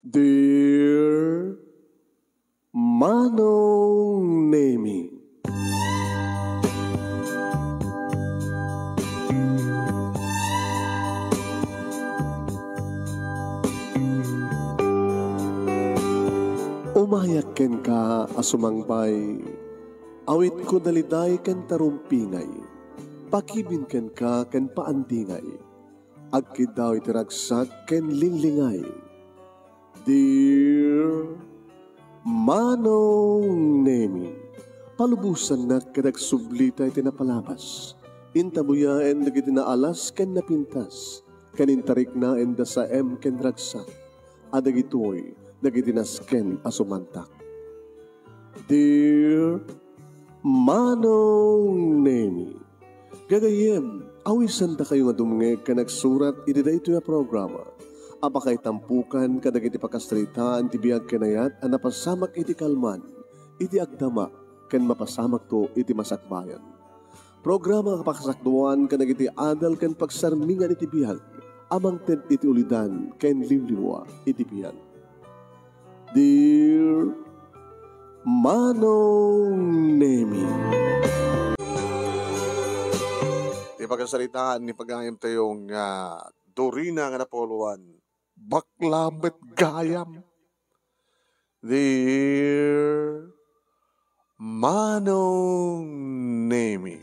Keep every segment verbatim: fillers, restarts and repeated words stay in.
Dear Manong Nemi. Umayak kenka a sumangbay, awitko daliday ken tarumpingay, pakibin kenka ken paandingay, agkiddaw iti ragsak ken linglingay. Dear Manong Nemi, palubosannak ket agsublita iti napalabas. Intabuyaen dagiti naalas ken napintas, ken intariknaenda saem ken ragsak, a dagitoy dagiti nasken a sumantak. Dear Manong Nemi, gagayyem, awisandakayo nga dumngeg ken agsurat iti daytoy a programa a pakaitampokan kadagiti pakasaritaan ti biag ken ayat a napasamak iti kalman, iti agdama, ken mapasamakto iti masakbayan. Programa nga pakasakduan kadagiti adal ken pagsarmingan iti biag a mangted iti ulidan ken liwliwa iti biag. Dear Manong Nemi. Ti pakasaritaan ni pagayam tayo nga Dorina nga napuloan, bakla met gayam. Dear Manong Nemi.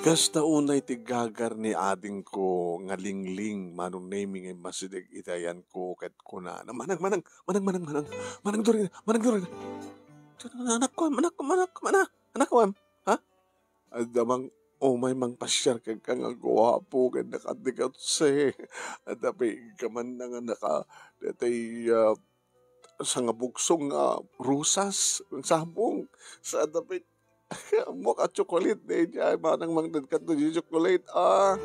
Kasta unay ti gagar ni adingko nga Lingling, Manong Nemi, nga immasideg iti ayanko ket kunana, "Manang, manang, manang, manang, manang, manang Dorina, manang Dorina." Anakko, anakko, anakko, anakko, anakko, ha? Adda mang-, umay mangpasiar kenka nga guapo ken nakadigotse. Adda pay igka man nga naka-, daytoy, ah, sangabuksong nga rosas, sabong. Sa adda pay, ammok a chocolate, daydiay, manang mangted kadto di chocolate, ah.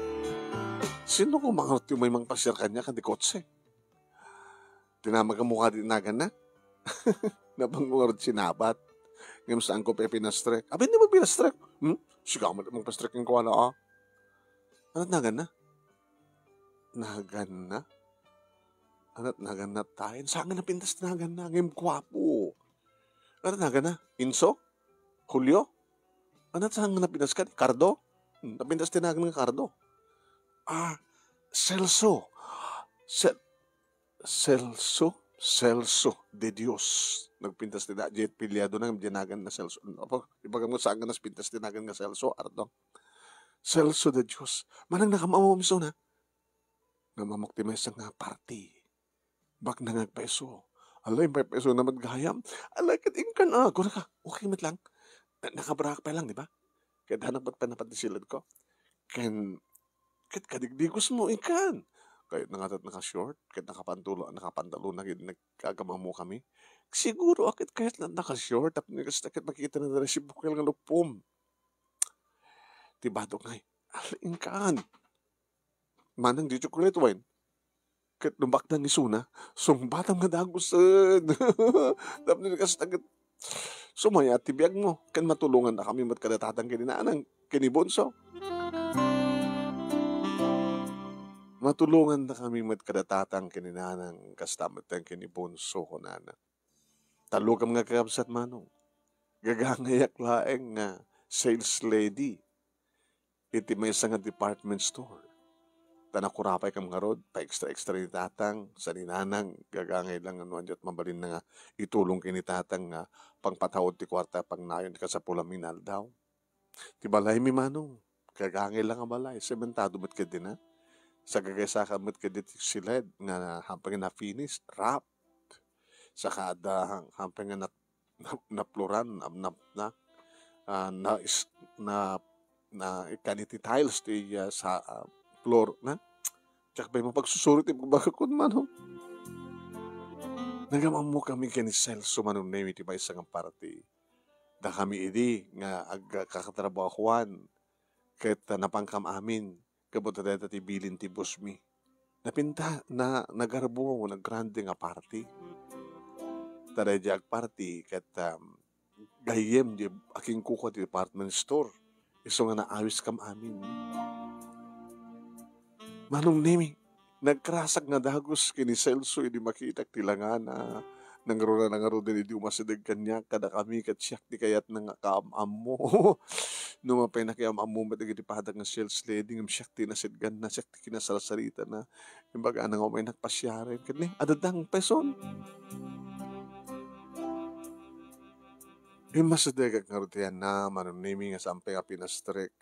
Sino ko mangarot ti umay mangpasiar kaniak a di kotse? Tinamag mo kadi naganna? Nabangon ngarud sinabat. Ngem saanko pay pinastrek. Abi, di mo pinastrek? Hmm? Sika met mangpastrek kenkuana, ah. Anat naganna? Naganna? Anat naganna tayen? Saan nga napintas ti naganna? Ngem guapo. Anat naganna? Inso? Julio? Anat saan nga napintas kadi? Cardo? Hmm, napintas ti nagan nga Cardo. Ah, Celso. Cel-, Celso? Celso de Dios. Nagpintas ti da-, diay piliado na, diay nagan na Celso. Apo, ibagam nga saan nga napintas ti nagan nga Celso, Ardo. Celso de Dios. Manang nakam-ammo isuna? Ngem ammok ti maysa nga parti. Baknang agpaiso. Ala, impaipaisona met gayam. Ala, ket inkan, ah, kunaka, okay met lang. Na-, nakabraak pay lang, di ba? Ket hanak met pay napan ti siledko. Ken, ket kadigdigos mo, inkan. Kayatna nga ket naka-short, ket nakapantulo-, nakapantalon na ket nagkagam-ammo kami. Siguro, ah, ket kayatna naka-short, tapno kasta ket makita na dayta si bukel nga lupom. Ti badok ngay, ala, inkan. Manang di chocolate wine. Ket no baknang isuna, sungbatam nga dagusen. Tapno kasta ket sumayat ti biagmo, ken matulongannakami met kada tatang ken ni nanang, ken ni Bonso. Matulongannakami met kada tatang ken ni nanang, kasta met ken ni Bonso, kunana. Talukam nga kakabsat, Manong. Gagangayak laeng nga sales lady iti maysa nga department store. Ta nakurapay kam ngarud, pa-extra-extra ni tatang, sa ni nanang, gagangay lang nga no aniat mabalinna nga itulong ken ni tatang nga pangpataud ti kuarta, pangnayon ti kasapulanmi nga aldaw. Ti balaymi, Manong, gagangay lang nga balay, sementado met ketdi na. Sagagaysaka met ketdi ti siled nga hampay nga na-finish, rap. Saka adda hampay nga na-, na-, napluran, na, na, na, ah, na, is-, na, na, ikkan iti tiles ti, ah, sa, ah, floor na. Diak pay mapagsusuro ti bagbagakon, Manong. Nagam-ammokami ken ni Celso, Manong Nemi, iti maysa nga parti. Dakami idi nga agkakatrabahoan ket napankam amin, gapu ta dayta ti bilin ti bossmi. Napinta-, na-, nagarbo, naggrande nga party. Ta daydiay agparty ket, um, gayyem di akinkuko ti department store. Isu nga naawiskam amin. Manong Nemi, nagkarasag nga dagus ken ni Celso idi makitak ti langana. Nangruna na ngaruden idi umasideg kaniak, kadakami ket siak ti kayatna nga kaam-ammo. No mapay nakiam-ammo met dagiti padak nga sales lady ngem siak ti nasidganna, siak ti kinasarsaritana. Imbagana nga umaynak pasiaren ket ni, adda dang peson. Immasidegak ngarud ti anna, Manong Nemi, nga saan pay nga pinastrek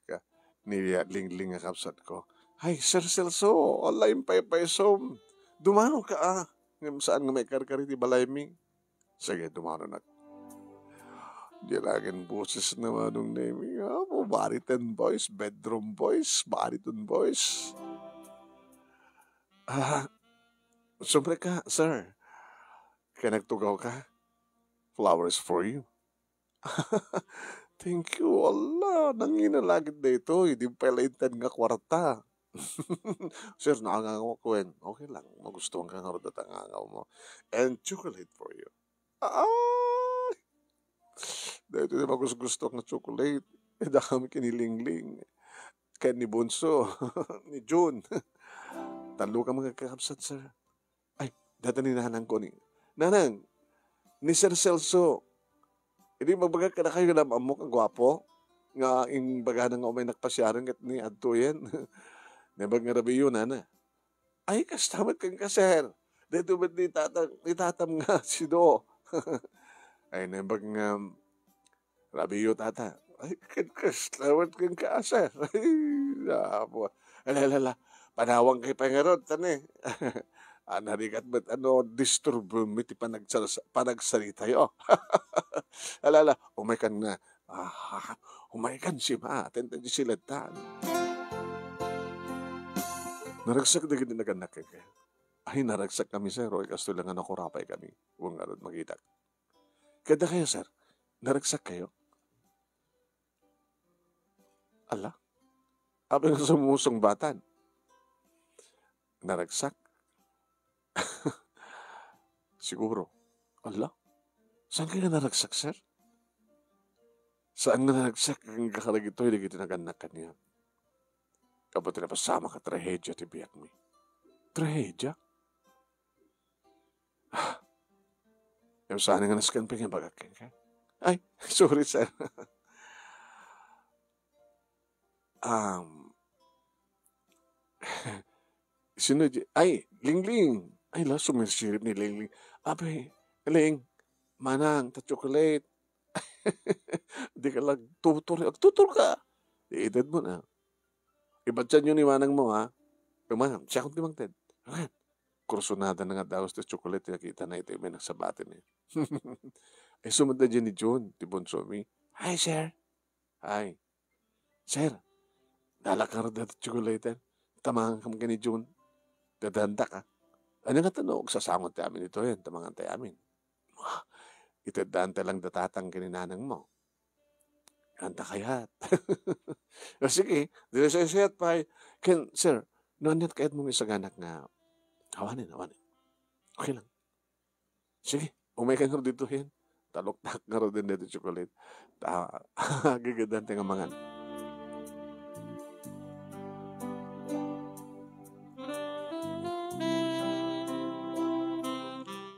ni Lingling nga kabsatko. Ay, Sir Celso, ala, impaypaysom. Dumano ka, ah. Ngem saan nga maikarkari ti balaymi? Sige, dumanonak. Diay la ket boses na, Manong Nemi. Apo, baritone voice, bedroom voice, baritone voice. Ah, sumrek ka, sir. Ken agtugaw ka. Flowers for you. Thank you. Ala, nangina la ket daytoy. Di pay la inted nga kuarta. Sir, naangangaw ako, wen. Okay lang. Magustuhan ka ngarud dayta nga angawmo. And chocolate for you. Ay! Daytoy ti magusgusto nga chocolate. Idakam ken ni Lingling. Ken ni Bunso. Ni Jun. Tallo ka mga kakabsat, sir. Ay, dayta ni nanangko ni, Nanang, ni Sir Celso, idi magbagak kadakayo nga am-ammok a guapo, nga imbagana nga umaynak pasiaren ket ni adtoyen. Naimbag nga rabiyo, nana. Ay, kasta met kenka, sir. Daytoy met ni tata-, ni tatam nga sido. Ay, naimbag nga rabiyo, tata. Ay, ken kasta met kenka, sir. Ay, apo. Ala, ala, ala. Panawangkayo pay ngarud, tani. Ah, narigat met, ano, disturbo mi ti panagsarsa-, panagsaritayo. Ala, ala, umaykan nga. Ah, umaykan, sima, tenta di siletan. Naragsak dagiti nagannak kenka. Ay, naragsak kami, sir. O, kastoy lang nga nakurapay kami. Wen ngarud, makitak. Kadakayo, sir, naragsak kayo? Ala, apay nga sumusungbatan? Naragsak? Siguro. Ala, saan kayo naragsak, sir? Saan nga naragsak ken kakaragitoy dagiti nagannak kaniak? Kabat ti napasamak a trahedia ti biagmi. Trahedia? Ah, ngem saan nga nasken pay nga imbagak kenka? Ay, sorry, sir. Um, sino di-, ay, Lingling. Ay, la, sumirsirip ni Lingling. Apay, Ling, manang, ta chocolate. Di ka lang tutor. Agtutor ka. Di edad mo na. Ibatianyo ni manang mo, ha? Manang, siak ti mangted. Ayan. Kursunada na nga dagus ti tsokolate ti nakitana iti umaynak sabati ni. Isu met daydiay ni Jun, ti bunsomi. Hi, sir. Hi. Sir, dalakar dayta ti tsokolate. Tamangan kam ken ni Jun. Dadanda ka. Ania ngata no agsasango ti amin ditoyen, tamangan tayo amin. Iteddan ta lang da tatang ken ni nanang mo. Anta kayat? Ah, sige, diri saysayat pay. Ken, sir, no aniat kayat mo nga isaganak nga awanen, awanen. Okay lang. Sige, umay ka ngarud ditoyen. Taluktak ngaruden dayta ti tsokolate. Ta, agegeddan ti nga mangan.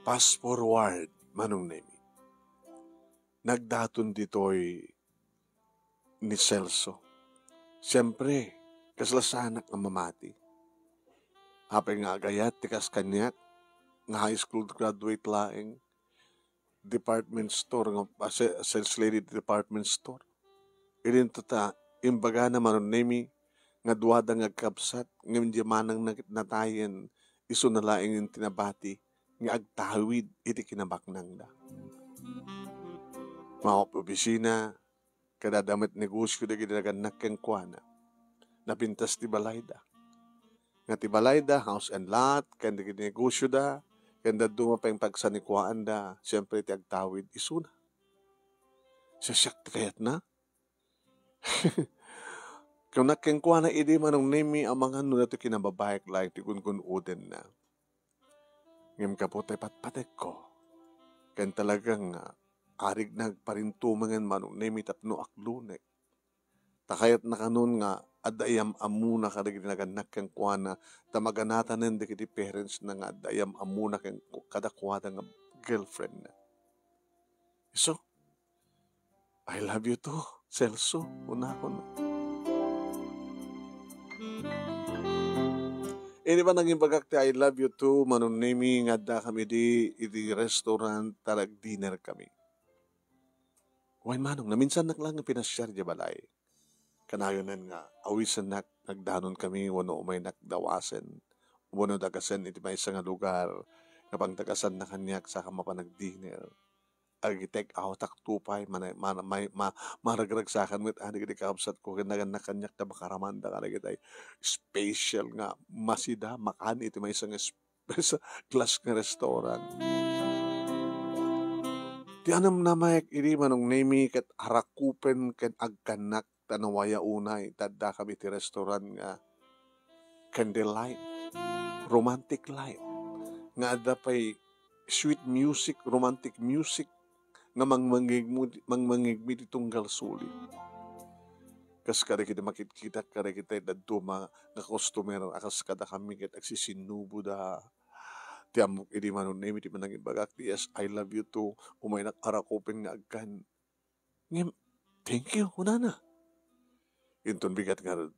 Fast forward, Manong Nemi. Nagdaton ditoy ni Celso. Siempre, kasla saanak nga mamati. Apay nga agayat ti kas kaniak nga high school graduate laeng, department store nga, ah, sa-, sales lady ti department store. Idinto ta, imbagana, Manong Nemi, nga duada nga agkabsat, ngem di manang nag-, natayen, isuna laeng ti nabati nga agtawid iti kinabaknangda. Maop opisina, kada adda met negosio dagiti nagannak kenkuana. Napintas ti balayda. Nga ti balayda, house and lot, ken dagiti negosioda, ken dadduma pay pagsanikuaanda, siempre ti agtawid isuna. Siak ti kayatna? Kunak kenkuana idi, Manong Nemi, amangan no daytoy kinababaek laeng ti gungun-odenna. Ngem gapu ta ipatpatekko, ken talaga nga arig nagparintumengen Manong Nemi tapno aklonek. Ta kayatna kanon nga adda iyam-ammona kadagiti nagannak kenkuana, ta maganatanen dagiti parents na nga adda iyam-ammona ken kadakuada nga girlfriend na. Isu, "I love you too, Celso," kunakon. Idi pa nangimbagak ti "I love you too," Manong Nemi, nga adda kami di, idi restaurant, ta nag-dinner kami. Wen, Manong, naminsannak lang nga pinasiar di balay. Kanayonen nga awisennak, nagdanon kami, wenno umaynak dawasen, wenno dagasen iti maysa nga lugar, nga pangdagasanna kaniak saka mapan nag-dinner. Agi-take outak to pay, mana-, mana-, may-, ma-, maragragsakan met, ah, dagiti kakabsatko, ken nagannak kaniak ta makaramanda kadagiti special nga masida, makan iti maysa nga es-, maysa class nga restaurant. Ti anam namayek idi Manong Nemi ket arakupen ken agkannak ta nawaya unay ta adda kami ti restaurant nga candlelight, romantic light, nga adda pay sweet music, romantic music nga mangmangegmo-, mangmangegmi ti tunggal suli. Kas kadagiti makitkitak kadagiti dadduma nga customer a kas kadakami ket agsisinnuboda. Ti ammok idi Manong Nemi ti manangimbagak ti "Yes, I love you too." Umaynak arakupen nga agkan. Ngem, "Thank you," kunana. Inton bigat ngarud,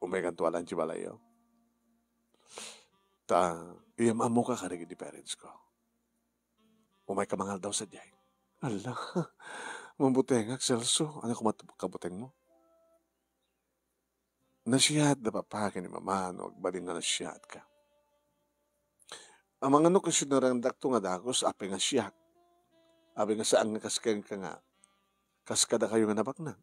umaykanto a laeng ti balayyo. Ta, iyam-ammoka kadagiti parents ko. Umayka mangaldaw sadiay. Alla, mabutengak, Celso. Ania koma ti kabutengmo? Nasiaat da papa ken ni mama no agbalin nga nasiaatka. Amangan no kasino narangdakto nga dagus, apay nga siak. Apay nga saan nga kas kenka nga, kas kadakayo nga nabaknang.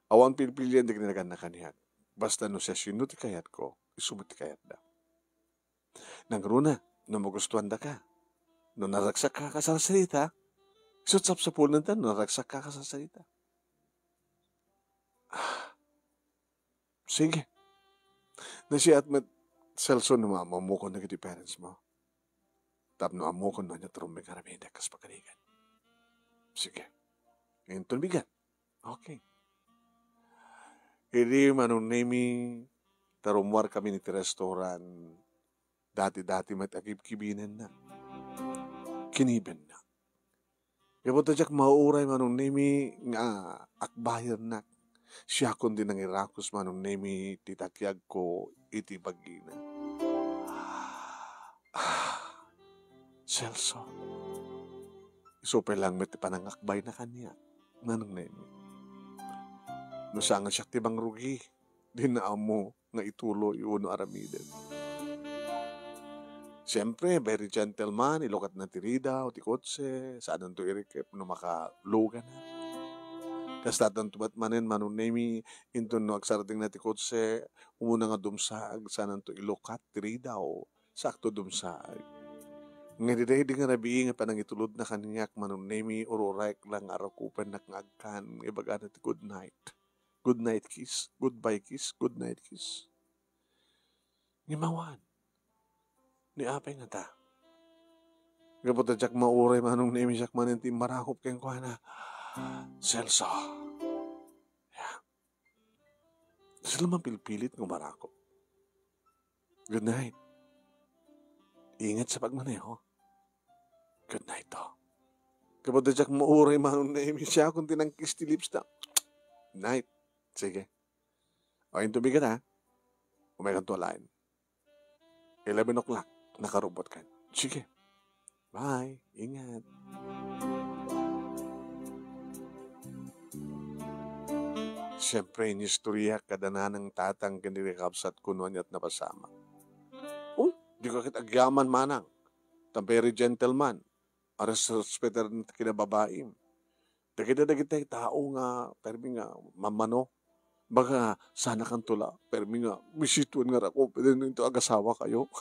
Awan pilpilian dagiti nagannak kaniak. Basta no siasino ti kayatko, isu met ti kayatda. Nangruna, no magustuandaka. No naragsakka a kasarsarita, isu ti sapsapulnenta no naragsakka a kasarsarita. Ah, sige. Nasiat met, Celso, no ma-, maammokon dagiti parents mo. Tapno ammokon no ania ti rumbeng nga aramidek kas pagarigan. Sige. Inton bigat. Okay. Idi Manong Nemi, ta rummuar kami iti restaurant, dati-dati met agibkibinenna. Kinibenna. Gapu ta diak mauray Manong Nemi nga akbayernak. Siakon ti nangirakus Manong Nemi ti takiagko iti bagina. Ah, Celso. Isu pay lang met ti panangakbayna kaniak, Manong Nemi. No saan nga siak ti mangrugi, dinna ammo nga ituloy wenno aramiden. Siempre, very gentleman, ilukatna ti ridaw, ti kotse, saananto irikep no makalugana. Kastatanto met manen Manong Nemi, inton no agsardengna ti kotse, umuna nga dumsaag, saananto ilukat ti ridaw, sakto dumsaag. Ngem daydi nga rabii nga panangitulodna kaniak Manong Nemi, ururayek lang nga arakupennak nga agkan, nga ibagana ti good night. Good night kiss, goodbye kiss, good night kiss. Ngem awan. Ni apay ngata? Gapu ta diak mauray Manong Nemi, siak manen ti immarakop kenkuana. Celso. Ya. Sila man pilpilit nga umarakop. Good night. Ingat sa pagmaneho. Good night, to. Gapu ta diak mauray Manong Nemi, siakon ti nangkiss ti lips na. Night. Sige. O, inton bigat, ha? Umaykanto a laeng. Eleven o'clock, nakarubot kan. Sige. Bye. Ingat. Siyempre, inistorya kada nanang tatang ken dagiti kakabsatko no aniat napasamak. Oh, dika ket agyaman, manang. Ta very gentleman. Arespetar ti kinababaim. Dagiti, dagiti tao nga permi nga mammano. Baga, sanakanto la, permi nga bisituen nga rakup, then into agasawakayo.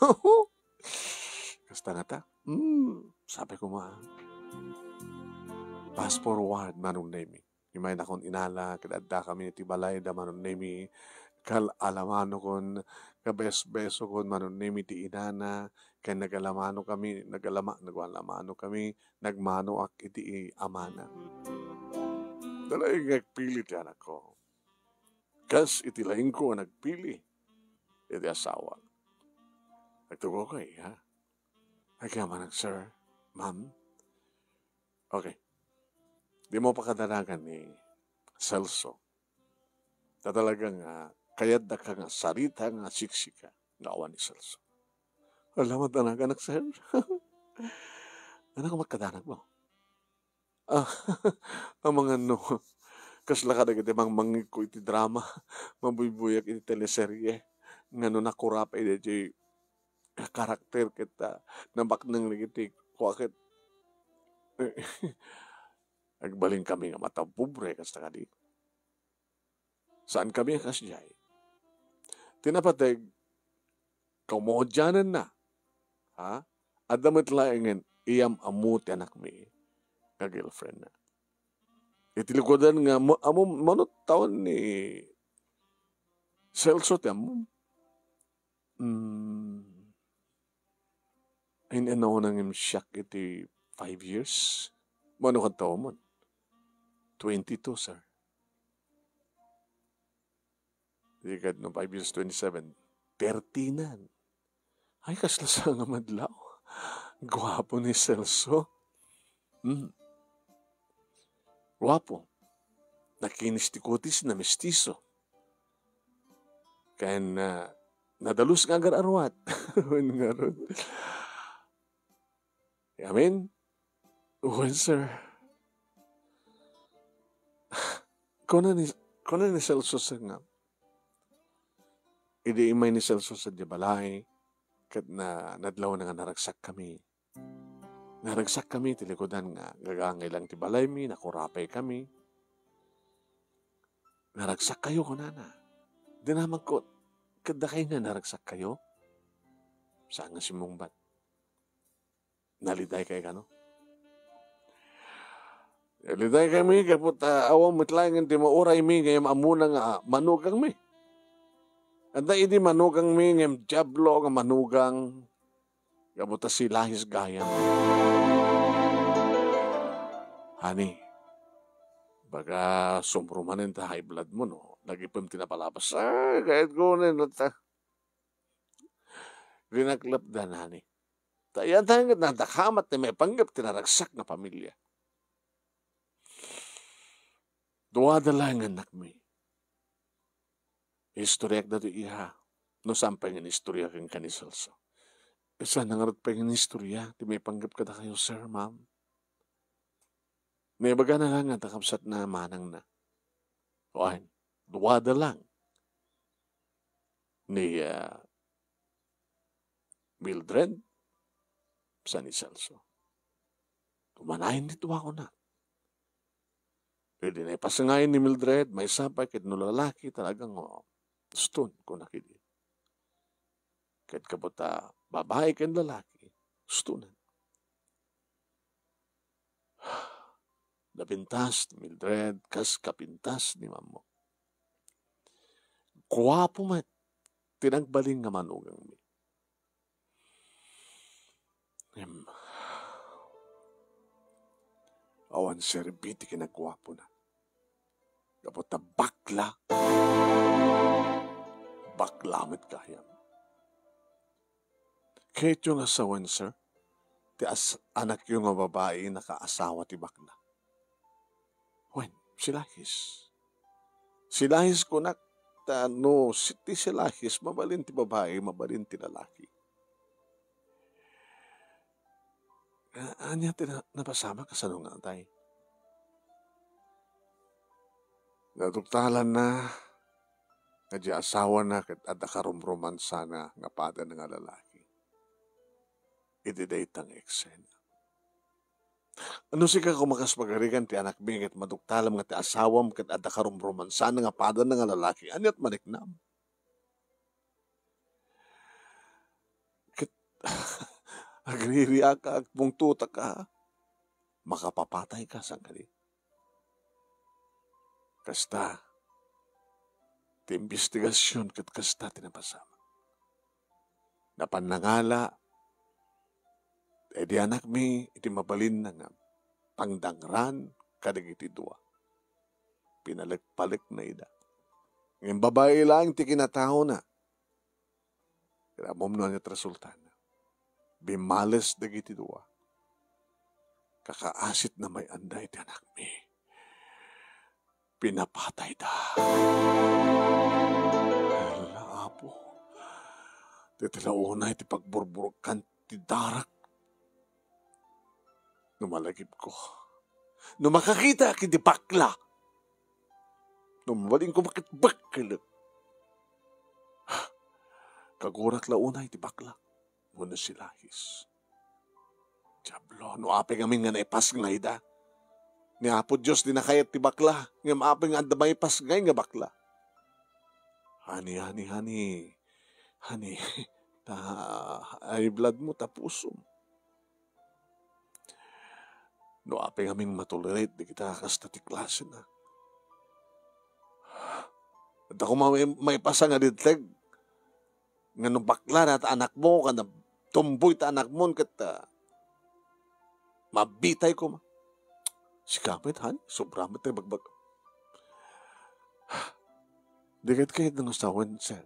Kasta ngata? Hmm, sabi ko ma. Fast forward, Manong Nemi. Imaynakon inala, ket adda kami iti balay da Manong Nemi, kal-alamanokon, kabesbesokon manunnim iti inana, ken nagalamano kami, nagalama-, nagalamano kami, nagmanoak iti amana. Nalaing nga agpili ti anakko. Kas iti laingko a nagpili iti asawa. Agtugokoy, ha? Agyaman, sir, ma'am. Okay. Di mo pakadanagan ni Celso. Ta talagang, ah, kayatda ka nga sarita nga siksika nga awan ni Celso. Alamat na naganak, sir. Ano ka magkadanak mo? Ah, amangan no, kasla kadagiti mangmangngegko iti drama, mabuybuyak iti teleserye, nga no nakurap iti karakter ket, ah, nabaknang dagiti kua ket agbalin kami nga matapobre kasta kadi. Saan kami a kasdiay. Ti napateg, kaumodiananna. Ha? Adda met laengen iyam-ammo ti anakmi nga girlfriendna. Iti likudan nga mo-, ammo, mano taon ni Celso ti ammom? Hmm. Ay, ano nang imsiak iti five years? Mano kan taon man? Twenty-two, sir. Di kad no five years, twenty-seven. Thirty nan. Ay, kasla sa nga madlaw. Guapo ni Celso. Hmm. Guapo. Nakinis ti kutis na mestizo. Ken, ah, nadalus nga agar-aruat. Wen ngarud. Amen? Wen, sir. Kuna ni, kuna ni Celso, sir, nga, idi immay ni Celso sa di balay, ket na, nadlaw na nga naragsak kami. Naragsak kami ti likudan nga gagangay lang ti balaymi, nakurapay kami. "Naragsak kayo," kunana. Dinamagko, "Kadda kay nga naragsak kayo?" Saan nga simmungbat. Naliday kay kano? Naliday kami, kapot, ah, awan met laeng ti mauraymi, ngem ammona nga, ah, manugangmi. Adda idi manugangmi, ngem diablo nga manugang. Gapu ta silahis gayam. Honey, baga sumrumanen ta high blood mo, no? Nagipem ti napalabas. Ay, kayat ko unen, ta. Rinaklepdan, honey. Ta iyan tayo nga nadakamat ti maipanggep ti naragsak nga pamilya. Duada laeng nga annakmi. Istoriak datoy, iha. No saan pay nga inistorya kenka ni Celso. Saan na ngarud pay nga inistorya ti maipanggep kadakayo, sir, ma'am? Naibagana lang nga ta kabsatna manangna. Wen, duada lang. Ni, ah, Mildred, sa ni Celso. Tumanayen ti dua, kuna. Idi naipasengayen ni Mildred, maysa pay ket no lalaki, talagang, oh, uston, kuna kidi. Ket gapu ta babai ken lalaki, ustonen. Napintas ni Mildred kas kapintas ni Mammo. Guapo met ti nagbalin nga manugangmi. Em, awan serbi ti kinaguapona. Gapu ta bakla. Bakla met gayam. Kayatyo nga sawen, sir, ti as-, anakyo nga babai nakaasawa ti bakla? Wen, silahis. Silahis kunak, ta no si-, ti silahis, mabalin ti babai, mabalin ti lalaki. A-, ania ti na-, napasamak kasano nga atay? Naduktalanna nga di asawana ket adda karumromansana nga padana nga lalaki iti dayta nga eksena. No sika koma kas pagarigan ti anakmi ket maduktalam nga ti asawam ket adda karumromansana nga padana nga lalaki, aniat maniknam? Ket agririaka, agpungtotaka, makapapatayka, saan kadi? Kasta, ti imbestigasion ket kasta ti napasamak. Napan nangala, idi anakmi iti mabalinna nga pangdangran kadagiti dua. Pinalekpalekna ida. Ngem babai laeng ti kinataona. Ammom no ania ti resultana. Bimmales dagiti dua. Kakaasitna may-anda iti anakmi. Pinapatayda. Ala, Apo. Dayta la unay ti pagburburkan ti darak. No malagipko, no makakitak iti bakla, no mabalinko makitbakkelek, kagurak la unay ti bakla wenno si Lahis. Diablo, no apay ngamin nga naipasngayda. Ni Apo Dios ti nakayat ti bakla, ngem apay nga adda maipasngay nga bakla. Honey, honey, honey. Honey, ta high blood mo, ta pusom. No apay ngamin matolerate dagita kasta ti klasena. Adda koma may, maipasa nga ditleg nga no bakla dayta anakmo, ken tomboy ta anakmo, ket, ah, mabitay koma. Sika met, honey, sobra met ti bagbag. Di ket kayatna nga sawen, sir.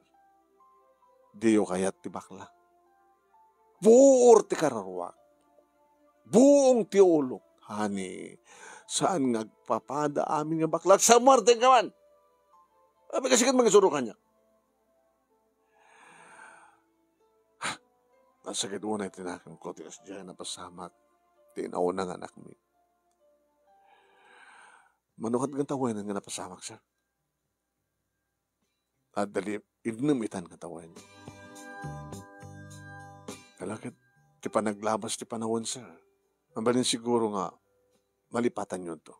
Diyo kayat ti bakla. Buor ti kararuak. Buong ti ulok. Honey, saan nga agpapada amin nga bakla? Agsammuarta man! Apay kasta ket mangisuro kaniak. Nasakit unay ti nakemko ti kasdiay a napasamak ti inauna nga anakmi. Mano kadi nga tawenna nga napasamak, sir? Adda li-, innem itan nga tawen. Ala ket, ti panaglabas ti panawen, sir. Mabalin siguro nga malipatanyonto.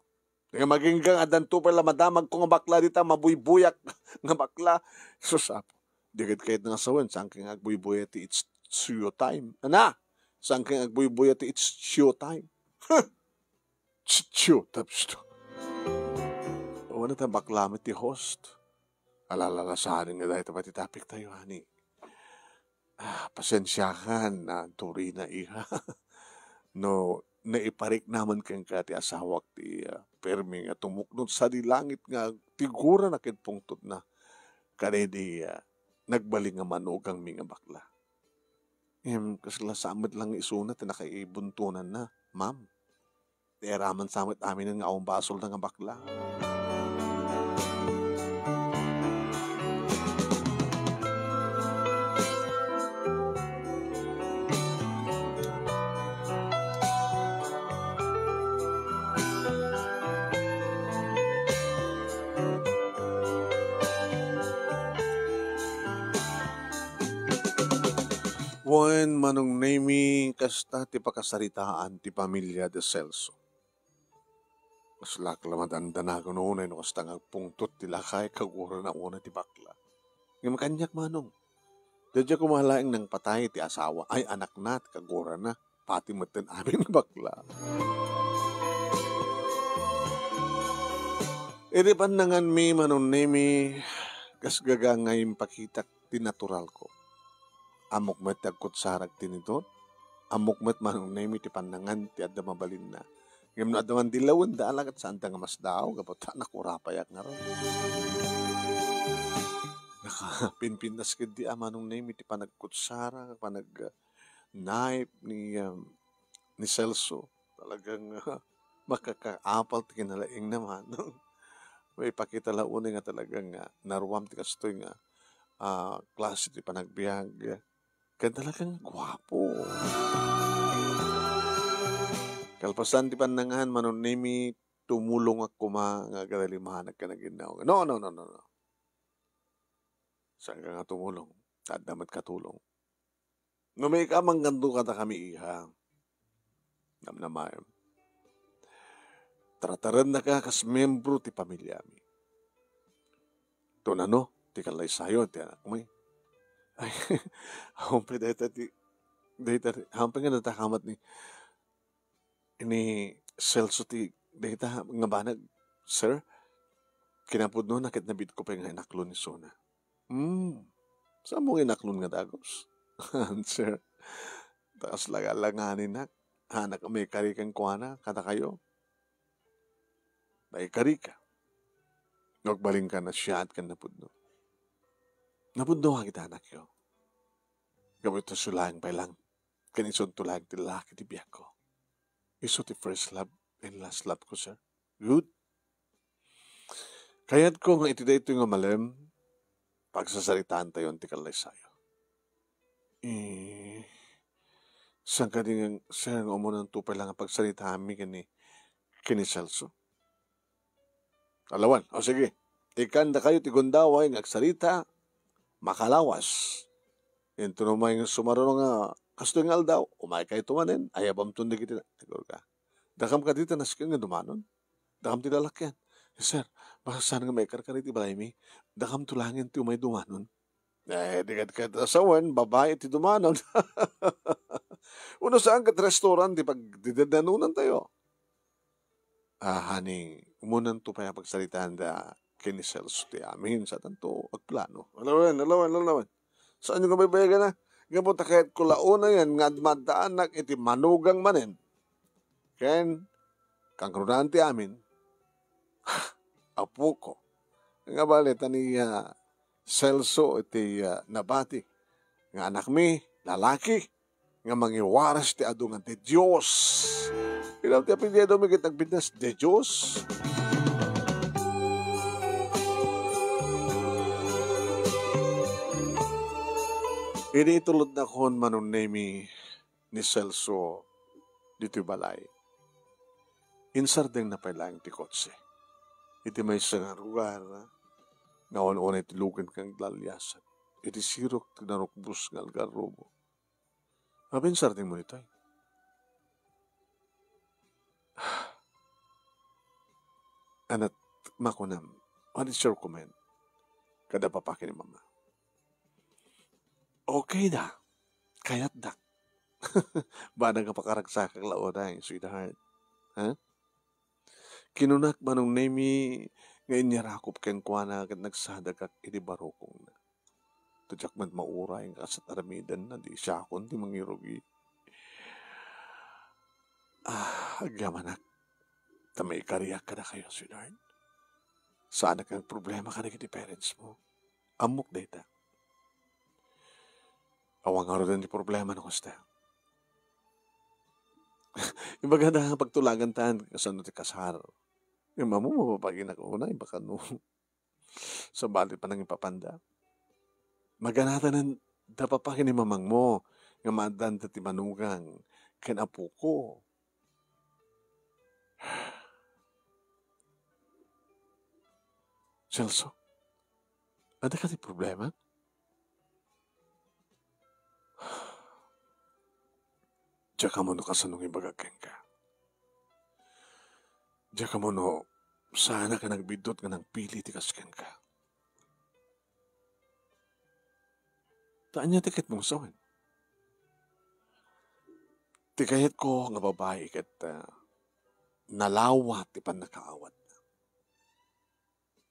Nga agingga nga addanto pay la madamagko nga bakla dita, mabuybuyak nga bakla. Sus, Apo. Di ket kayatna nga sawen, saan kay nga agbuybuya ti it's show time. Ana? Saan kay nga agbuybuya ti it's show time. Huh! Chicho, tapos to. Awan ta bakla met ti host. Alalalasaren nga dayta pay ti topic tayo, honey. Ah, pasensiakan, ah, Dorina, iha. No, naipariknaman kenka ti asawak ti, ah, permi nga tumuknod sadi langit nga tiguran a ket pungtotna. Kadaydi, ah, nagbalin nga manugangmi nga bakla. Em, kasla sa met lang isuna ti nakaibuntonanna, ma'am. Ti aramidna sa met aminen nga awan basolna nga bakla. Wen, Manong Nemy, kasta ti pakasaritaan ti pamilia de Celso. Kaslak la madandanagan unay no kasta nga agpungtot ti lakay, kagurana unay ti bakla. Ngem kaniak, Manong, daydiay koma laeng nangpatay ti asawa, ay, anakna, ti kagurana, pati metten amin nga bakla. Iti pannanganmi, Manong Nemy, kasgaga nga impakitak ti naturalko. Ammok met ti agkutsarak ti nitut. Ammok met, Manong Nemy, ti pannangan ti adda mabalinna. Ngem no adda man dilawen, da ala ket saanda nga masdaaw, gapu ta nakurapayak ngarud. Nakapinpintas ketdi a, Manong Nemy, ti panagkutsara, panag-, knife ni, um, ni Celso. Talagang, ah, makakaapal ti kinalaingna, Manong. Maipakita la unay nga talagang, ah, naruam ti kastoy nga, ah, klase ti panagbiag. Ken talagang guapo. Kalpasan ti pannangan, Manong Nemy, tumulongak koma nga agalimanag ken aginnaw. No, no, no, no, no. Saanka nga tumulong. Adda met katulong. No maikam, mangganto kadakami, iha. Namnamaem. Tratarennaka kas membro ti pamiliami. Tunano ti kallaysayon ti anakmi. Ay, awan pay dayta ti, dayta, awan pay nga natakamat ni, ni Celso ti dayta nga banag, sir. Kinapudno na ket nabiitko pay nga inaklon ni Sona. Hmm, saan mo nga inaklon nga dagus? Answer, ta kasla nga langaninak, anak a maikari kenkuana, kadakayo. Maikari ka. Agbalinka, nasiaat ken napudno. Napudno nga kita, anakyo. Gapu ita, isu laeng pay lang. Ken isunto laeng ti lalaki ti biagko. Isu ti first love and last love ko, sir. Good. Kayatko nga iti daytoy nga malem, pagsasaritaantayon ti kallaysayo. Eh, saan kadi nga, sir, nga umunanto pay lang nga pagsaritaanmi ken ni, ken ni Celso? Alawan. O sige, ikkan dakayo ti gundaway nga agsarita, makalawas. Intono may nga sumaruno nga kastoy nga aldaw, umaykayto manen, ayabamton dagiti na-, agurka. Dakam kadi ti nasken nga dumanon? Dakam ti lalakyan? Eh, sir, baka saan nga maikarkari ti balaymi? Dakamto laengen ti umay dumanon? Eh, di kad, kad asawen, babai ti dumanon. Uno saan ket restaurant ti pagdidadanonantayo? Ah, honey, umunanto pay a pagsaritaanda ken ni Celso ti amin, saantanto agplano. Alawen, alawen, alawen. Saanyo nga baybayagana? Gapu ta kayatko la unayen nga admaddaanak iti manugang manen. Ken, kangrunaan ti amin, apoko. Nga bale, ta ni, ah, Celso iti, ah, nabati nga anakmi, lalaki, nga mangiwaras ti adu nga ti Dios. Ilaw ti apelyidomi ket agbidnas, ti Dios. Idi itulodnakon manunnemi ni Celso ditoy balay, insardengna pay laeng ti kotse iti maysa nga lugar nga awan unay ti lugan ken aglalliasan iti sirok ti narukbos nga algarrobo. Apinsardengmo ditoy? Anat, makunam, what is your comment? Kada papa ken ni mama. Okay da. Kayatdak. Banag nga pakaragsakak la unay, sweetheart. Ha? Kinunak manunnemi nga inyarakop kenkuana ket nagsadagak iti barukongna. Ta diak met mauray nga kas-, aramidenna, di siakon ti mangirugi. Ah, agyamanak. Ta maikariak kadakayo, sweetheart. Saanak nga agproblema kadagiti parents mo. Ammok dayta. Awan ngaruden ti problema no kasta. Ibagada nga pagtulagantan, kasano ti kasar. Ngem ammo, mapapaginak unay, baka no, sabali panangipapanda. Maganatanen da papa ken ni mamangmo nga maaddanta ti manugang ken apoko. Celso, adda kadi problema? Diak ammo no kasano nga ibagak kenka. Diak ammo no saanak a nagbiddut nga nangpili ti kas kenka. Ta ania ti kayatmo nga sawen? Ti kayatko nga babai ket, ah, nalawat ti pannakaawatna.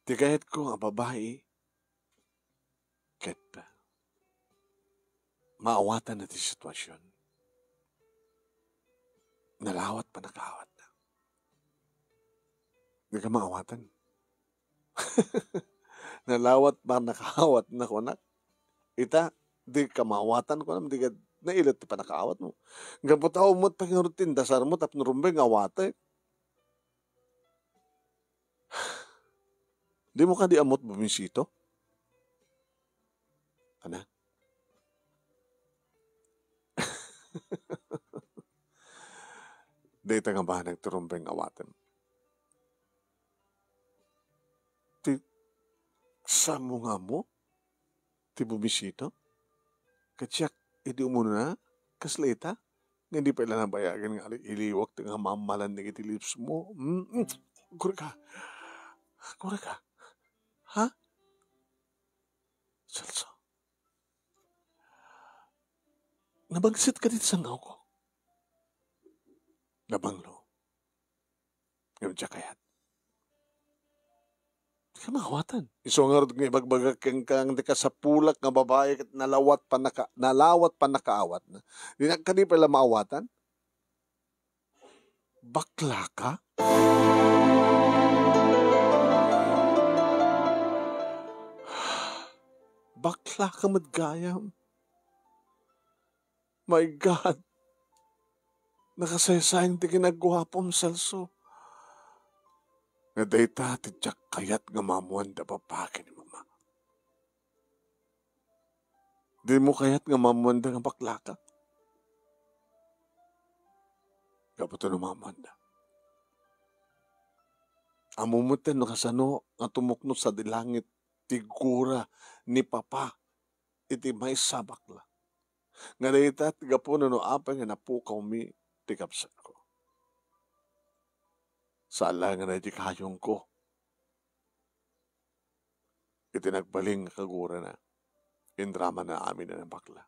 Ti kayatko nga babai ket, ah, maawatanna ti sitwasion. Nalawat pannakaawatna. Dika maawatan. Nalawat pannakaawatna, kunak. Ita, dika maawatan, kunam, dika nailet ti pannakaawatmo. Gapu ta umot pay ngarud ti indasarmo tapno rumbeng nga awatek. Dimo kadi ammot bumisito? Ana? Dayta nga banag ti rumbeng nga awatem. Ti, saanmo nga ammo ti bumisita? Ket siak, idi umuna, kasla ita, nga di pay la nabayagen nga ali-, iliwak ti nga maammalan dagiti lips mo. Mm, mm. Agurayka. Agurayka. Ha? Celso. Nabangsit kadi ti sangawko? Nabanglo. Ngem diak kayat. Diak maawatan. Isu ngarud nga ibagbagak kenka nga ti kasapulak nga babai ket nalawat pannaka-, nalawat pannakaawatna. Dinak kadi pay la maawatan? Baklaka? Baklaka met gayam. My God! Nakasaysayang ti kinaguapom, Celso. Nga dayta ti diak kayat nga maammoanda, papaki ni Mama. Dimo kayat nga maammoanda nga baklaka? Gapu ta no maammoanda, ammom metten no kasano nga tumukno sadi langit ti gura ni Papa iti maysa a bakla. Nga dayta ti gapuna no apay nga napukawmi ti kabsatko. Saan laeng nga daydi kayongko. Iti nagbalin nga kagurana, inramana amin a nabakla.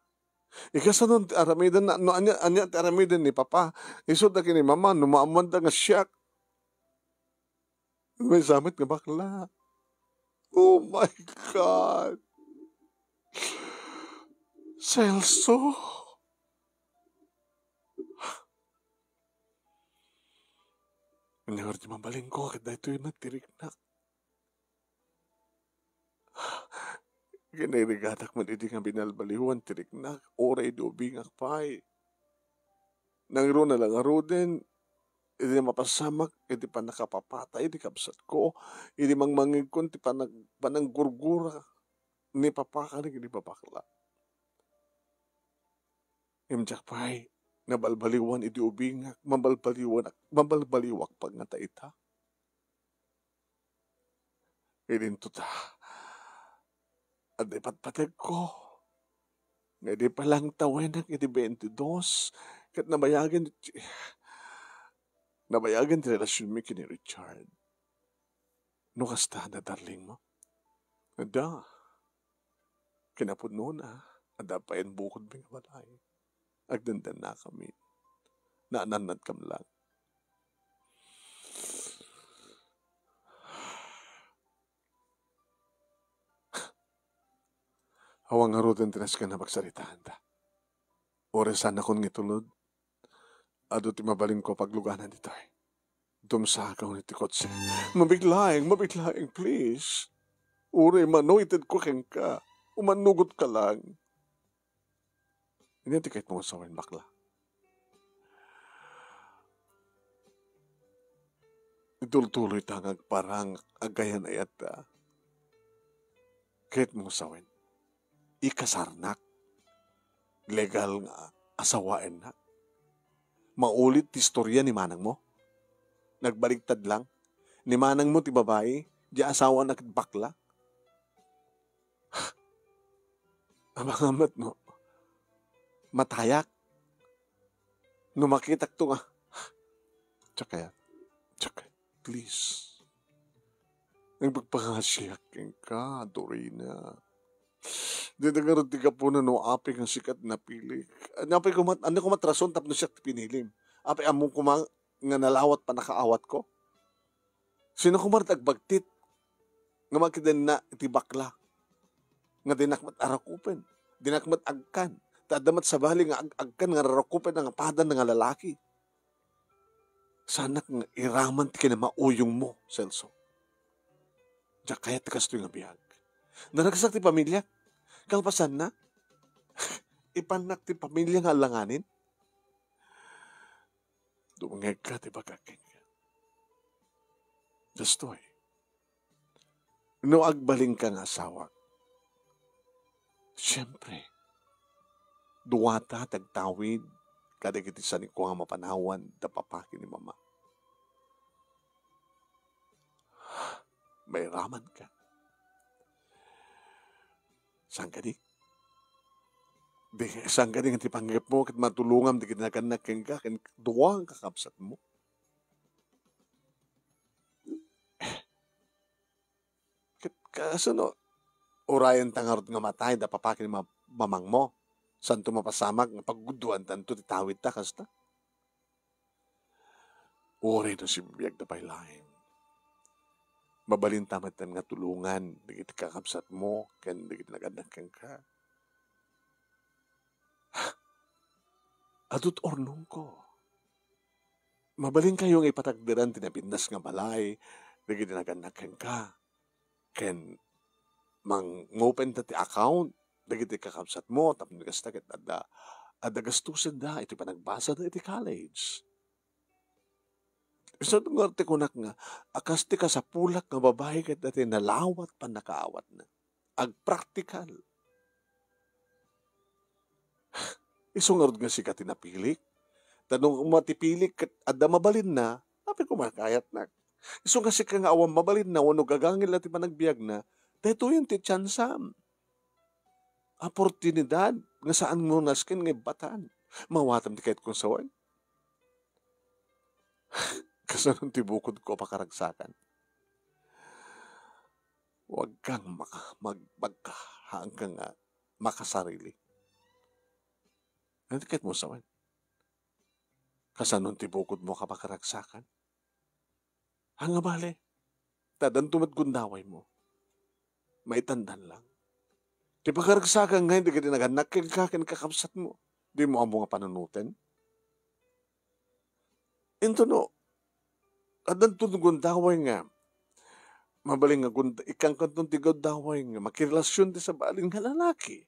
Ikasano ti aramiden na, no ania, ania ti aramiden ni Papa? Isu da ken ni Mama, no maammoanda nga siak, maysa met nga bakla. Oh my God! Celso! Ania ngarud ti mabalinko ket daytoy met ti riknak. Kinirigatak met idi nga binalbaliwan ti riknak, uray idi ubingak pay. Nangruna la ngaruden, idi mapasamak iti pannakapapatay ti kabsatko, idi mangmangngegkon ti panag-, pananggurgura ni Papa kadagiti babakla. Ngem diak pay nabalbaliwan idi ubingak, mabalbaliwan-, mabalbaliwak pay ngata ita. Idinto ta, adda ipatpategko. Nga idi pay laeng tawenek iti twenty-dos, ket nabayagen ti, nabayagen ti relasionmi ken ni Richard. No kasta, adda darlingmo? Adda. Kinapudnona, adda payen bukodmi nga balay. Agdandannakami. Naanannadkam lang. Awan ngaruden ti nasken a pagsaritaanta. Uray saannakon nga itulod, adu ti mabalinko a pagluganan ditoy. Dumsaka unay ti kotse. Mabit laeng, mabit laeng, please. Uray mano itedko kenka. Umannugotka lang. Ania ti kayatmo nga sawen, bakla? Itultuloyta nga agparang, agayanayatta. Kayatmo nga sawen? Ikasarnak? Legal nga asawaennak? Maulit ti istoria ni manangmo? Nagbaligtad lang. Ni manangmo ti babai, di asawana ket bakla. Amangan met no matayak. No makitakto nga, diak kayat. Diak kayat. Please. Nagpagpangasiak kenka, Dorina. Dita ngarud ti gapuna no apay nga sika ti napilik. Ania pay koma, ania koma ti rason tapno siak ti pinilim? Apay ammom koma nga nalawat pannakaawatko? Sino koma ti agbagtit nga makidenna iti bakla? Nga dinak met arakupen, dinak met agkan. Ta adda met sabali nga ag-, agkan nga rarakupen nga padana nga lalaki. Saanak nga iraman ti kinamauyongmo, Celso. Diak kayat ti kastoy nga biag. Naragsak ti pamiliak. Kalpasanna, ipannak ti pamilia nga alanganin. Dumngegka ti ibagak kenka. Kastoy, no agbalinka nga asawak, siempre, duata ti agtawid kadagiti sanikua nga mapanawan da papa ken ni mama. Mairamanka. Saan kadi? Di, saan kadi nga ti panggepmo ket matulongam dagiti nagannak kenka ken dua nga kakabsatmo? Ket kasano, urayenta ngarud nga matay da papa ken ma-, mamangmo? Saanto mapasamak nga pagguduantanto ti tawidta kasta? Uray no sibibiagda pay laeng, Mabalinta met nga tulongan dagiti kakabsatmo ken dagiti nagannak kenka. Adu ti urnongko. Mabalinkayo nga ipatagderan ti napintas nga balay dagiti nagannak kenka. Ken mangopen ta ti account dagiti kakabsatmo tapno kasta ket adda, adda gastusenda iti panagbasada iti college. Isu nga ti kunak nga, a kas ti kasapulak nga babai ket dati nalawat pannakaawatna. Agpraktikal. Isu ngarud nga sika ti napilik. Ta no matipilik ket adda mabalinna, apay koma kayatnak. Isu nga sika nga awan mabalinna wenno gagangil ti panagbiagna, daytoyen ti tiansam. Oportunidad nga saanmo nasken nga ibbatan. Mawatam ti kayatko nga sawen. Kasano ti bukodko a pakaragsakan? Huwag kang maka-, mag-, magkahaang ka nga makasarili. Ano ti kayatmo sawen? Kasano ti bukodmo a pakaragsakan? Ania bale, ta addanto met gundawaymo. Maitandan lang. Ti pakaragsakan nga dagiti nagannak kenka ken kakabsatmo, dimo ammo nga panunoten? Intono, addanto gundaway nga, mabalin nga gund-, ikkankanton ti gundaway nga makirelasion ti sabali nga lalaki.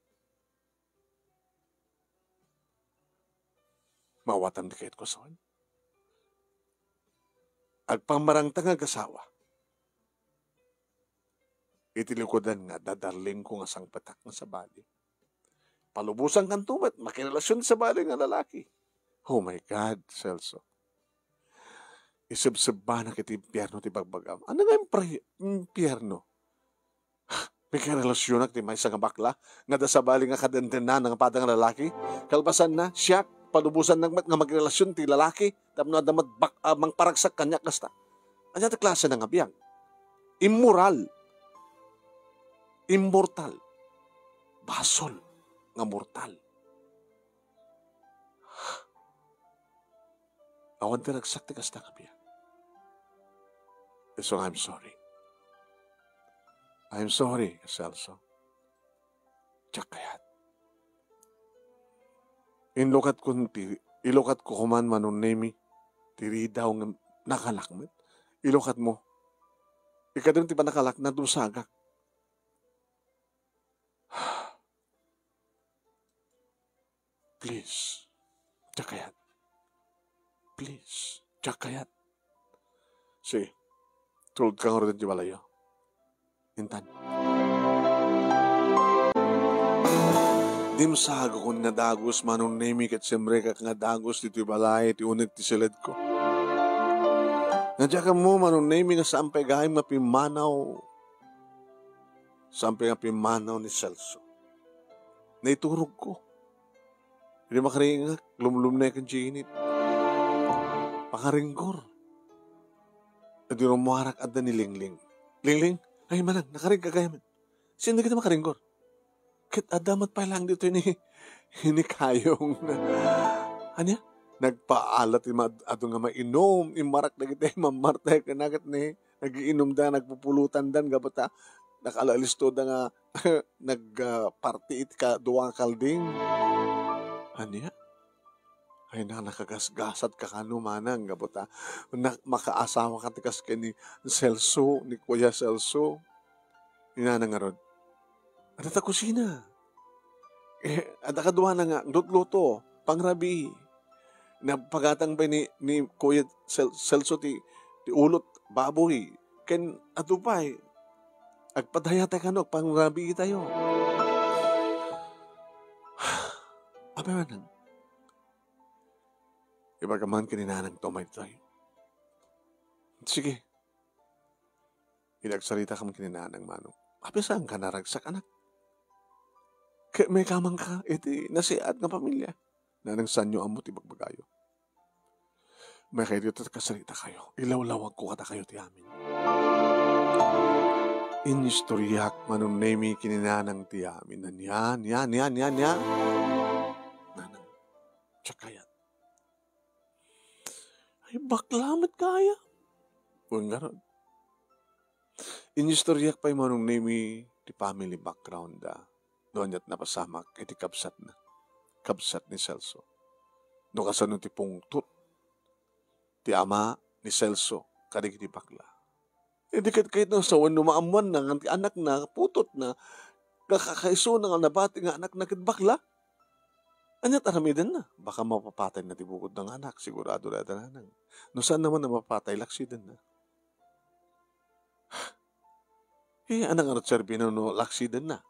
Mawatam ti kayatko sawen. Agpammarangta nga agasawa. Iti likudan nga adda darlingko nga sangpetak nga sabali. Palubosankanto met, makirelasion ti sabali nga lalaki. Oh my God, Celso. Isebsebbanak iti impierno ti bagbagam. Ano nga impre-, impierno? Makirelasionak ti maysa nga bakla nga adda sabali nga kadendenna nga pada nga lalaki. Kalpasanna, siak, palubosannak met nga magrelasion ti lalaki tapno adda met bak-, ah, mangparagsak kaniak kasta. Ania ti klase nga biag? Immoral. Immortal. Basol nga mortal. Awan ti ragsak ti kasta nga biag. So, I'm sorry. I'm sorry, Celso. Diak kayat. Inlukatkon ti, ilukatko koma, Manong Nemi, ti ridaw nga nakalak met. Ilukatmo. Ikadem ti panakalak, nadusagak. Please, diak kayat. Please, diak kayat. Sige, tulodka ngarud iti balayo. Intan. Dimsagakon nga dagus, Manong Nemi, ket simrekak nga dagus ditoy balay ti uneg ti siledko. Nga diak ammo, Manong Nemi, nga saan pay gayam nga pimmanaw Saan pay nga pimmanaw ni Celso. Naiturogko. Idi makaringngak, lumlumneken ti init. Pangaringgor. Idi rummuarak, adda ni Lingling. "Lingling, ay manang, nakaringngak gayam." "Sino dagiti makaringgor?" "Ket adda met pay laeng ditoy ni, ni Kayong." Ania? Nagpaalat ti ma-, adu nga mainum, immarak dagiti mammartek, ket ni nagiinumda, nagpupulutandan, gapu ta nakaalistoda nga nag, ah, party iti kadua nga kalding. Ania? Ay, na, nakagasgasat ka kano, manang, gapu ta na-, makaasawaka ti kas ken ni Celso, ni Kuya Celso. Ni nanang ngarud, "Adda ta kusina. Eh, adda kaduana nga lutluto, pangrabii." Napagatang pay ni, ni Kuya Cel-, Celso ti, ti ulot baboy. Ken adu pay, agpadayatay kano, agpangrabiitayo. Apay manang? Ibagam man ken ni nanang to, maytoy. Sige. Idi agsaritakam ken ni nanang, manong, apay saanka naragsak, anak? Ket maikamanka iti nasiat nga pamilia. Nanang, saanyo ammo ti bagbagayo. Maikadto ta kasaritakayo. Ilawlawagko kadakayo ti amin. Inistoriak, Manong Nemi, ken ni nanang ti amin. Ania, ania, ania, ania, ania? Nanang, diak kayat. Ay, bakla met gayam. Wen ngarud. Inistoriak pay, Manong Nemi, ti family background da. No aniat napasamak iti kabsatna, kabsat ni Celso. No kasano ti pungtot ti ama ni Celso kadagiti bakla. Idi ket kayat no sawen no maammuanna nga ti anakna, putotna, nga kakaisuna nga nabati nga anakna ket bakla. Aniat aramidenna? Baka mapapatayna ti bukodna nga anak, sigurado dayta nanang. No saan naman a mapapatay, laksidenna. Eh, ania ngarud serbina no laksidenna?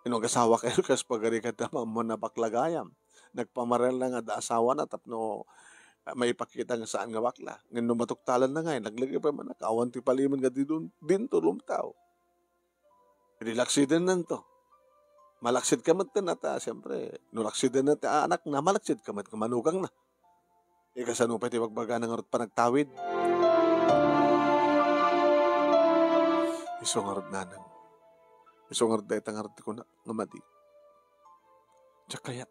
Ino agasawa kayo kas pagarigat a maammuan a bakla gayam? Nagpamarel na nga adda asawana tapno, ah, maipakita nga saan nga bakla. Ngem no matuktalanna ngay, naglagipen man a awan ti palimed nga didun-, dinto lumtaw. Idi laksidennanto. Malaksidka met ken ata, siempre, no laksidenna ti anakna, malaksidka met ken manugangna. Ikasano pay ti bagbagana ngarud panagtawid? Isu ngarud, nanang. Isu ngarud dayta ngarud ti kunak nga madi. Diak kayat.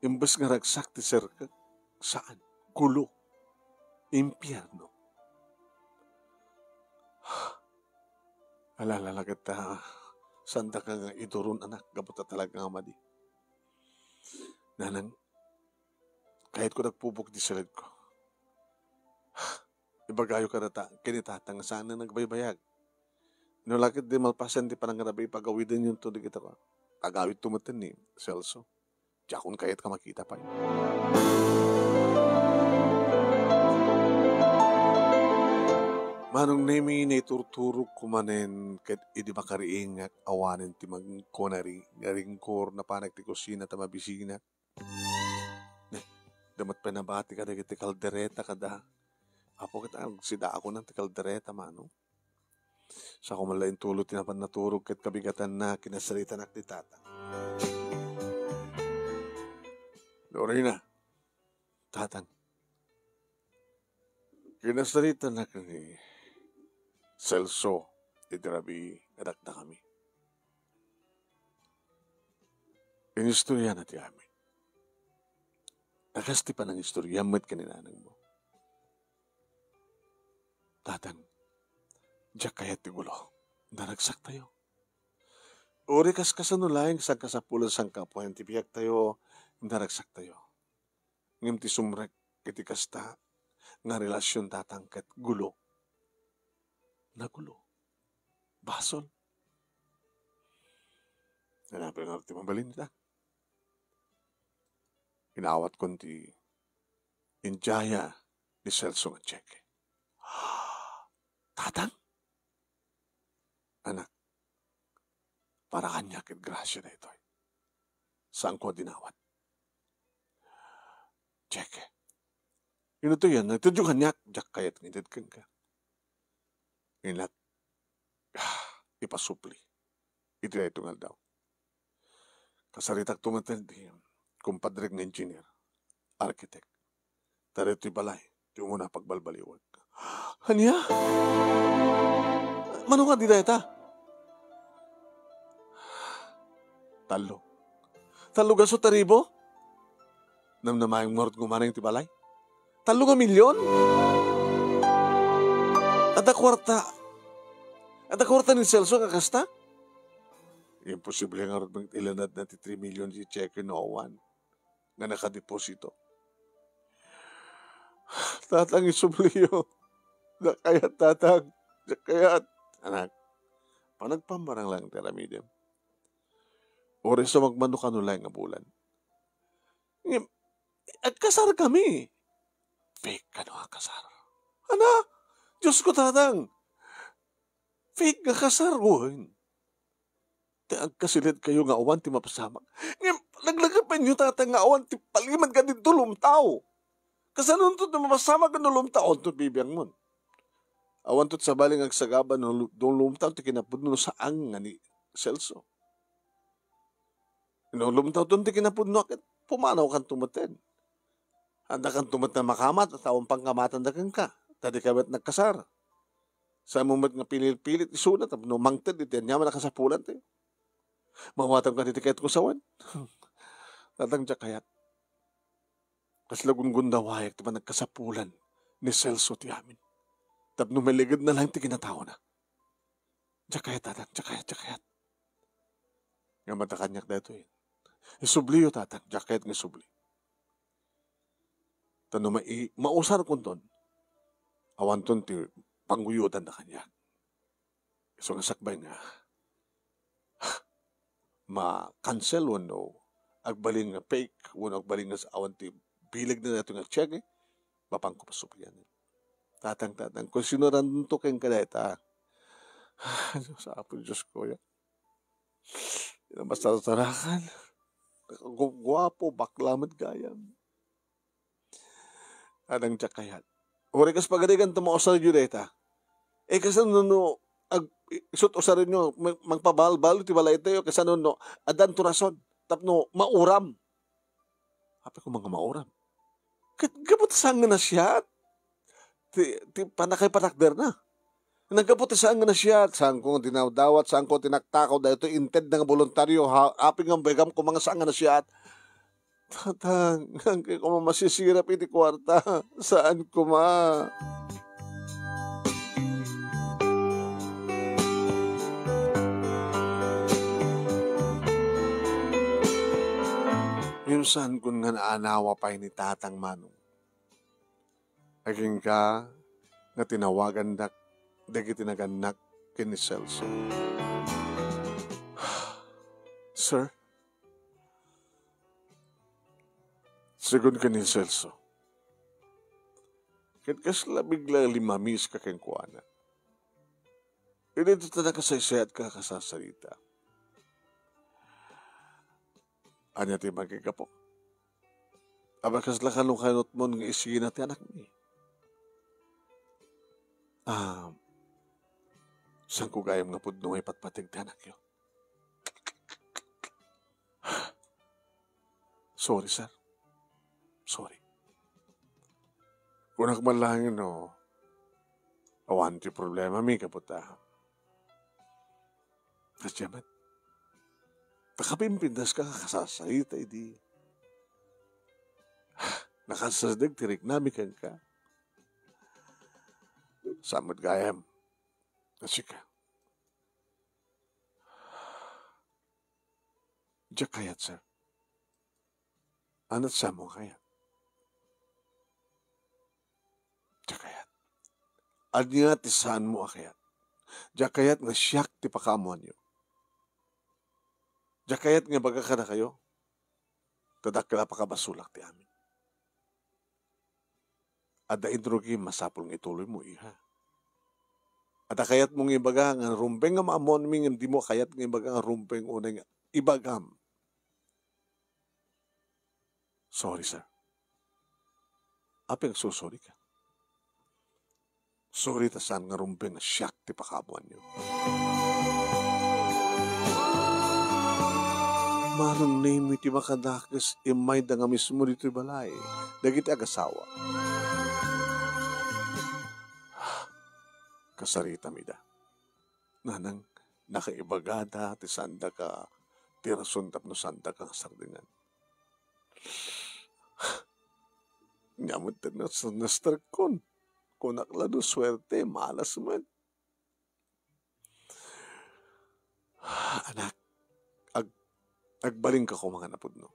Imbes nga ragsak ti serkek, saan. Gulo. Impierno. Alala la ket ta, saandaka nga iduron, anak, gapu ta talaga nga madi. Nanang, kayatko nagpubok ti siledko. Ibagayo kadata, ken ni tatang, saan a nagbaybayag. No la ket di malpasen ti panangarabii, pagawidenyonto dagita. Agawidto met ni Celso. Diakon kayat nga makita pay. Manong Nemi, naiturturogko manen ket idi makariingak, awanen ti mangkunari nga ringkor, napanak ti kusina ta mabisinak. Ne, da met pay nabati kadagiti kaldereta kada. Apo, ket agsidakonan ti kaldereta, manong. Sako man la intulo ti napan naturog ket kabigatanna, kinasaritanak ni tatang. Lorena, tatang. Kinasaritanak ni Celso iti rabii nga dakdakami. Inistoriana ti amin. A kas ti panangistoriam met ken ni nanangmo. Tatang, diak kayat ti gulo. Naragsaktayo. Uray kas kasano laeng sangkasapulan, sangkaapuan ti biagtayo, naragsaktayo. Ngem ti sumrek iti kasta nga relasion, tatang, ket gulo. Nagulo. Basol. Ania pay ngarud ti mabalin, ta? Inawatkon ti indiaya ni Celso nga tseke. Tatang? Anak, para kaniak ket grasia daytoy. Saanko a dinawat. Tseke. Ino to yan? Itedyo kaniak, diak kayat nga ited kenka. Inak, ah, ipasupli iti daytoy nga aldaw. Kasaritakto met ti kumpadrek nga engineer, architect. Ta daytoy balay ti umuna pagbalbaliwek. Ania? Mano nga di dayta? Tallo. Tallo gasut a ribu? Namnamaem ngarud nga umanay ti balay? Tallo nga milyon? Adda kuarta. Adda kuarta ni Celso nga kasta? Imposible ngarud nga ilanadna ti three million ti cheque no awan nga nakadeposito. Tatang, isubliyo. Diak kayat, tatang. Diak kayat. Anak, panagpammarang lang ti aramidem. Uray sumagmamano kano laeng nga bulan. Ngem, agkasarkami. Fake kano a kasar? Ana? Diosko, tatang. Fake nga kasar, wen. Ti agkasiledkayo nga awan ti mapasamak. Ngem, laglagipenyo, tatang, nga awan ti palimed nga didto lumtaw. Kasanonto ti mapasamak no lumtaw? Awanto bibiangmon. Awanto sabali nga agsagaba no lu-, no lumtaw ti kinapudno no saan nga ni Celso. No lumtawton ti kinapudno, ket pumanaw kanto metten. Adda kanto met a makamat, ta awan pangkamatanda kenka, ta dika met nagkasar. Saanmo met nga pinilpilit isuna tapno mangted iti aniaman a kasapulan tayo. Mawatam kadi ti kayatko sawen. Tatang, diak kayat. Kasla gunggundawayek ti panagkasapulan ni Celso ti amin. Tapno maligedna laeng ti kinataona. Diak kayat, Tatang, diak kayat, diak kayat. Ngem adda kaniak daytoy. Isubliyo, Tatang, diak kayat nga isubli. Ta no mai-, mausarkonton, awanton ti panguyodanna kaniak. Isu nga sakbay nga ma-cancel wenno agbalin nga fake wenno agbalin nga awan ti bilegna daytoy nga cheque, mapanko pasublian. Tatang, Tatang, konsideranto kenka dayta. Dios, Apo Diosko, ya. Ina, masarasarakan. Gu-, guapo, bakla met gayam. Adang diak kayat. Uray kas pagarigan ta mausaryo dayta. Eh, kasano no ag-, isut' usarenyo, mag-, magpabalbalo ti balaytayo, kasano no addanto rason tapno mauram? Apay koma nga mauram? Ket gapu ta saan nga nasiat ti, ti pannakaipatakderna. Naggapu ta saan nga nasiat, saanko nga dinawdawat, saanko tinaktakaw daytoy intedna nga boluntario, ha, apay nga mabiagam koma nga saan nga nasiat. Tatang, ngem koma masisirap iti kuarta. Saan koma. Ngem saankon nga naanawa pay ni Tatang Manong. Agingga nga tinawagandak dagiti nagannak ken ni Celso. Sir, segun ken ni Celso, ket kasla bigla limamiska kenkuana. Idi ta nakasaysayatka a kasasarita. Ania ti makikapo? Apay kasla kanukanutmon nga isina ti anakmi? Ah, saanko gayam nga pudno nga ipatpateg ti anakyo? Sorry, sir. Sorry. Kunak man laeng no awan ti problemami, gapu ta. Kasdiay met. Nakapimpintas ka nga kasasarita idi. Nakasasdeg ti riknami kenka. Saan met gayam. Sika. Diak kayat, sir. Ania ti saanmo a kayat? Diak kayat. Ania ti saanmo a kayat? Diak kayat nga siak ti pakaammoanyo. Diak kayat nga ibaga kadakayo, ta dakkel a pakabasolak ti amin. Adda inrugi masapul nga ituloymo, iha. Adda kayatmo nga ibaga nga rumbeng nga maammoanmi ngem dimo kayat nga ibaga nga rumbeng unay nga ibagam. Sorry, sir. Apay nga agsorsorika? Sorry ta saan nga rumbeng nga siak ti pakaammoanyo. Manong iti makadakes, immayda nga mismo ditoy balay dagiti agasawa. Kasaritam ida. Nanang, nakaibagada ti saandaka ti rason tapno saandaka nga sardengan. Nia met ti nas-, nasterkon. Kunak la no suerte, malas met. Anak, ag-, agbalinka koma nga pudno.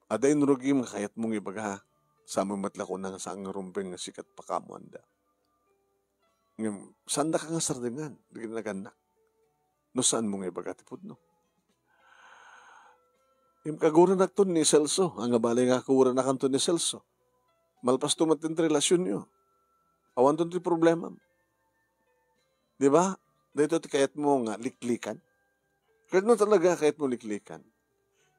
Adda inrugim nga kayatmo nga ibaga, saanmo met la kuna nga saan nga rumbeng nga sikat pakaammoanda. Ngem, saandaka nga sardengan dagiti nagannak no saanmo nga ibaga ti pudno. Ngem kaguranakton ni Celso, ania balay nga kaguranakanton ni Celso? Malpasto met ti relasionyo. Awanton ti problemam. Di ba? Daytoy ti kayatmo nga liklikan. Ket no talaga kayatmo liklikan,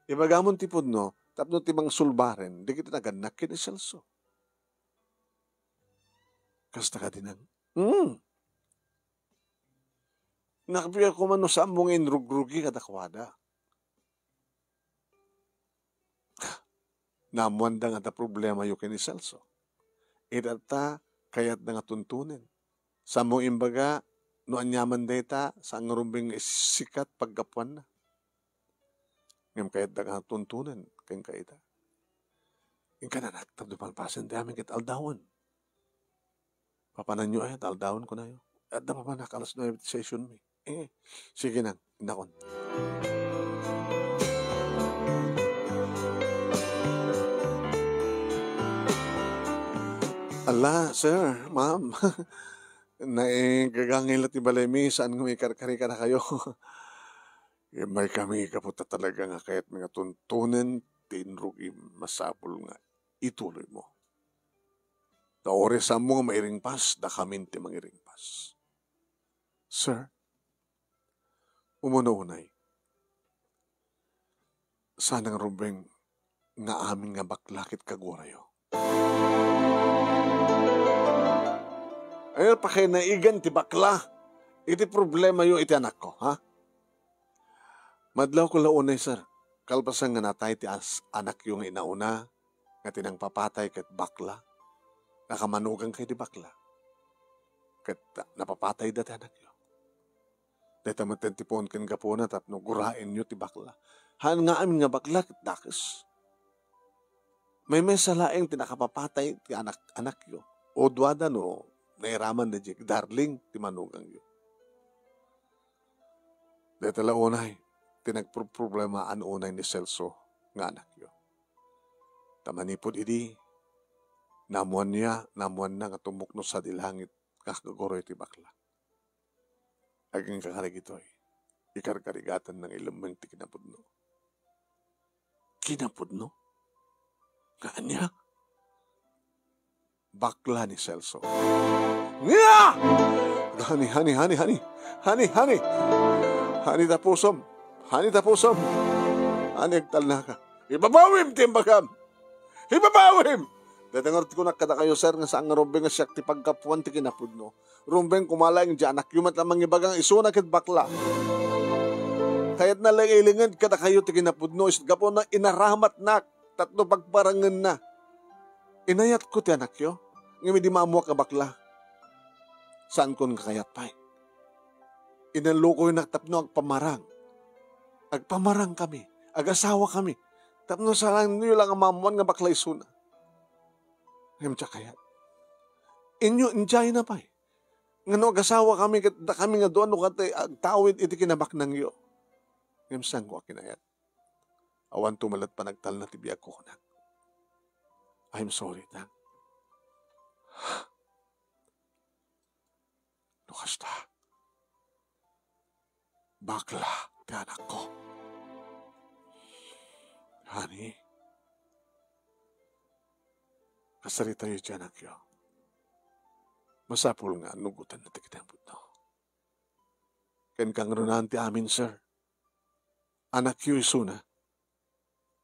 ibagamon ti pudno tapno ti mangsulbaren dagiti nagannak ken ni Celso. Kasta kadi, Nang? Hmm. Nakapia koma no saanmo nga inrugrugi kadakuada. Naammoanda nga adda problemayo ken ni Celso. Ita ta, kayatda nga tuntunen. Saanmo imbaga, no aniaman dayta, saan nga rumbeng nga sikat paggapuanna. Ngem kayatda nga tuntunen kenka ita. Inka, anak, tapno malpasen ti amin ket aldawen. Papananyo aya ta aldawen, kunayo. Adda pa manak alas nuebe ti session mi. Eh, sige nang, innakon. Ala, sir, ma'am. Naigagangay la ti balay mi, saan nga maikarkari kadakayo. Immay kami, gapu ta talaga nga kayat mi nga tuntunen ti inrugi, masapul nga ituloy mo. Ta uray saan mo nga mairingpas, dakamin ti mangiringpas. Sir, umuna unay, saan nga rumbeng nga amin nga bakla ket kaguroyo. Ay, pakinaigan ti bakla iti problemayo iti anakko, ha? Madlawko la unay, sir. Kalpasan nga natay ti as-, anakyo nga inauna, nga ti nangpapatay ket bakla, nakamanugang kay ti bakla. Ket napapatay da ti anakyo. Dayta met ti puon ken gapuna tapno guraenyo ti bakla. Haan nga amin nga bakla ket dakes. Maymaysa laeng ti nakapapatay ti anak-anakyo. O duada no nairaman da diay darling ti manugangyo. Dayta la unay ti nagproproblemaen unay ni Celso nga anakyo. Ta manipud idi, naammoanna, naammoanna nga tumukno sadi langit nga kaguro iti bakla. Agingga kadagitoy, ikarkarigatanna nga ilemmeng ti kinapudno. Kinapudno? Nga ania? Bakla ni Celso. Nga! Honey, honey, honey, honey. Honey, honey. Honey, tapusom. Honey, tapusom. Honey, agtalnaka. Ibabawim ti imbagam. Ibabawim! Dayta ngarud ti kunak kadakayo, sir, nga saan nga rumbeng nga siak ti paggapuan ti kinapudno. Rumbeng koma laeng diay anakyo met la mangibaga nga isuna ket bakla. Kayatna laeng ilinged kadakayo ti kinapudno, is-, gapuna inaramatnak tapno pagparangenna. Inayatko ti anakyo, ngem idi maammoak a bakla, saankon nga kayat pay. Inallokoynak tapno agpamarang. Agpamarang kami, agasawa kami, tapno saanyo la nga maammoan nga bakla isuna. Ngem diak kayat. Inyo, indiayna pay. Nga no agasawa kami ket dakami nga dua no kadi agtawid iti kinabaknangyo. Ngem saanko a kinayat. Awan to met panagtalna ti biagko, kunak. I'm sorry, Tang. No kasta, bakla ti anakko. Honey, kasaritayo ti anakyo. Masapul nga nugotanna ti kinapudno. Ken kangrunan ti amin, sir. Anakyo isuna.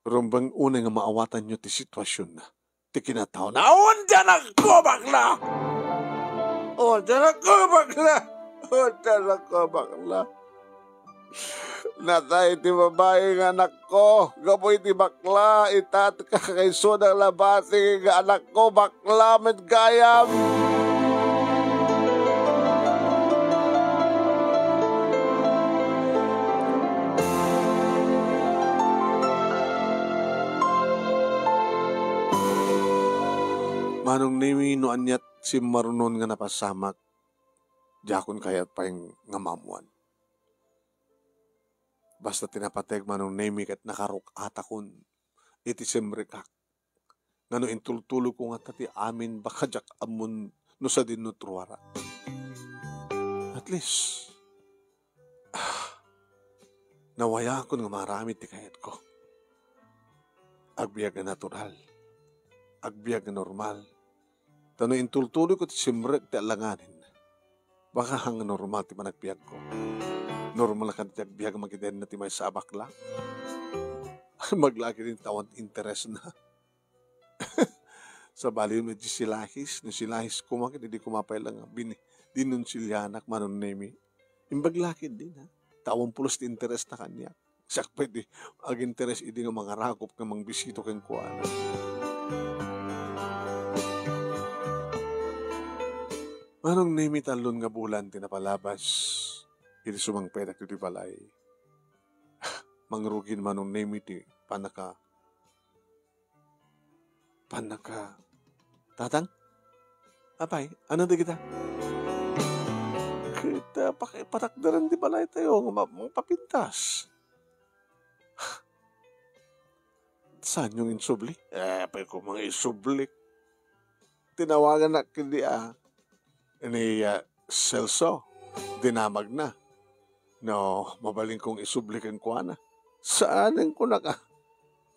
Rumbeng unay nga maawatanyo ti situasionna, ti kinataona. Awan ti anakko, bakla! Awan ti anakko, bakla! Awan ti anakko, bakla! Natay ti babai nga anakko gapu iti bakla, ita ti kakaisuna a labati nga anakko, bakla met gayam. Manong Nemi, no aniat simmarunon nga napasamak, diakon kayat pay nga maammoan. Basta ti napateg, Manong Nemi, ket nakaruk-atakon iti simrekak. Nga no intultulogko ngata ti amin, baka diak ammon no sadin no truarak. At least, ah, nawayakon nga maaramid ti kayatko. Agbiag nga natural. Agbiag nga normal. Ta no intultulogko ti simrek ti alanganin, baka haan nga normal ti panagbiagko. Normal kadi ti agbiag mangidinna ti maysa a bakla? Imbag la ketdin ta awan ti interesna. Sabali met di silahis, no silahis koma ket idi koma pay la nga bini-, dinunsilyanak, Manong Nemi. Imbag la ketdin, ha? Ta awan pulos ti interesna kaniak. Siak pay ti aginteres idi nga mangarakop nga mangbisita kenkuana. Manong Nemi, tallo nga bulan ti napalabas idi sumangpetak iti balay. Mangrugin, Manong Nemi, ti pannaka-, pannaka-, Tatang? Apay, ania dagita? Ita, pakiparakderen ti balaytayo nga ma-, mapapintas. Saanyong insubli? Eh, apay ko nga isublik. Tinawagannak ken di, ah, ni, ah, Celso. Dinamagna. No, mabalin kong isubli kenkuana. Saan, kunak, ah.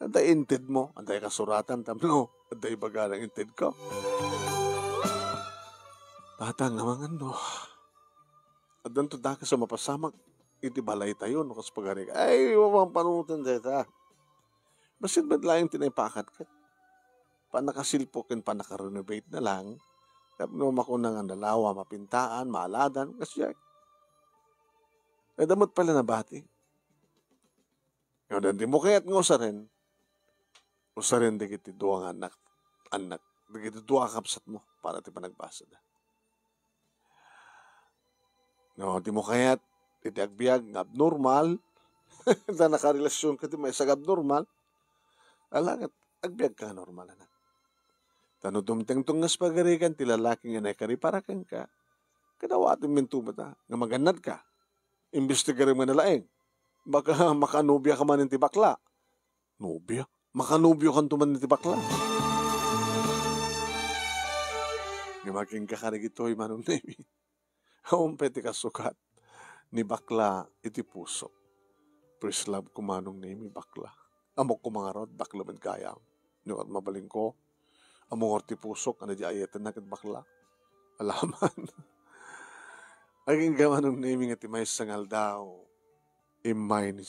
Adda inted mo, adda kasuratan tapno adda ibagana intedko. Tatang, amangan no. Addanto dakes a mapasamak iti balaytayo no kas pagarik. Ay, mapampanunoten dayta. Bassit met laeng ti naipakat ket pannakasilpo ken pannakarenovate na lang. Tapno makuna nga nalawa, mapintaan, maaladan, kasdiay. Adda met pay la nabati. Ngem no di mo kayat nga usaren, usaren dagiti dua nga annak, annak, dagiti dua a kabsatmo para ti panagbasada. No, di mo kayat iti agbiag nga abnormal, ta nakarelasionka ti maysa nga abnormal, ala ket agbiagka nga normal, anak. Ta no dumtengto nga pagarigan ti lalaki nga naikari para kenka, ket awatenmi met nga magannadka. Imbestigarem nga laeng. Baka makanobiaka manen ti bakla. Nobia? Makanobiokanto manen ti bakla. Ngem agingga kadagitoy, Manong Nemi. Awan pay ti kasukat ni bakla iti pusok. First love ko, Manong Nemi, bakla. Ammok koma ngarud, bakla met gayam. No ket mabalinko, ammok ngarud ti pusok, ania di ayatenna ket bakla. Alaman. Agingga, Manong Nemi, nga ti maysa nga aldaw, immay ni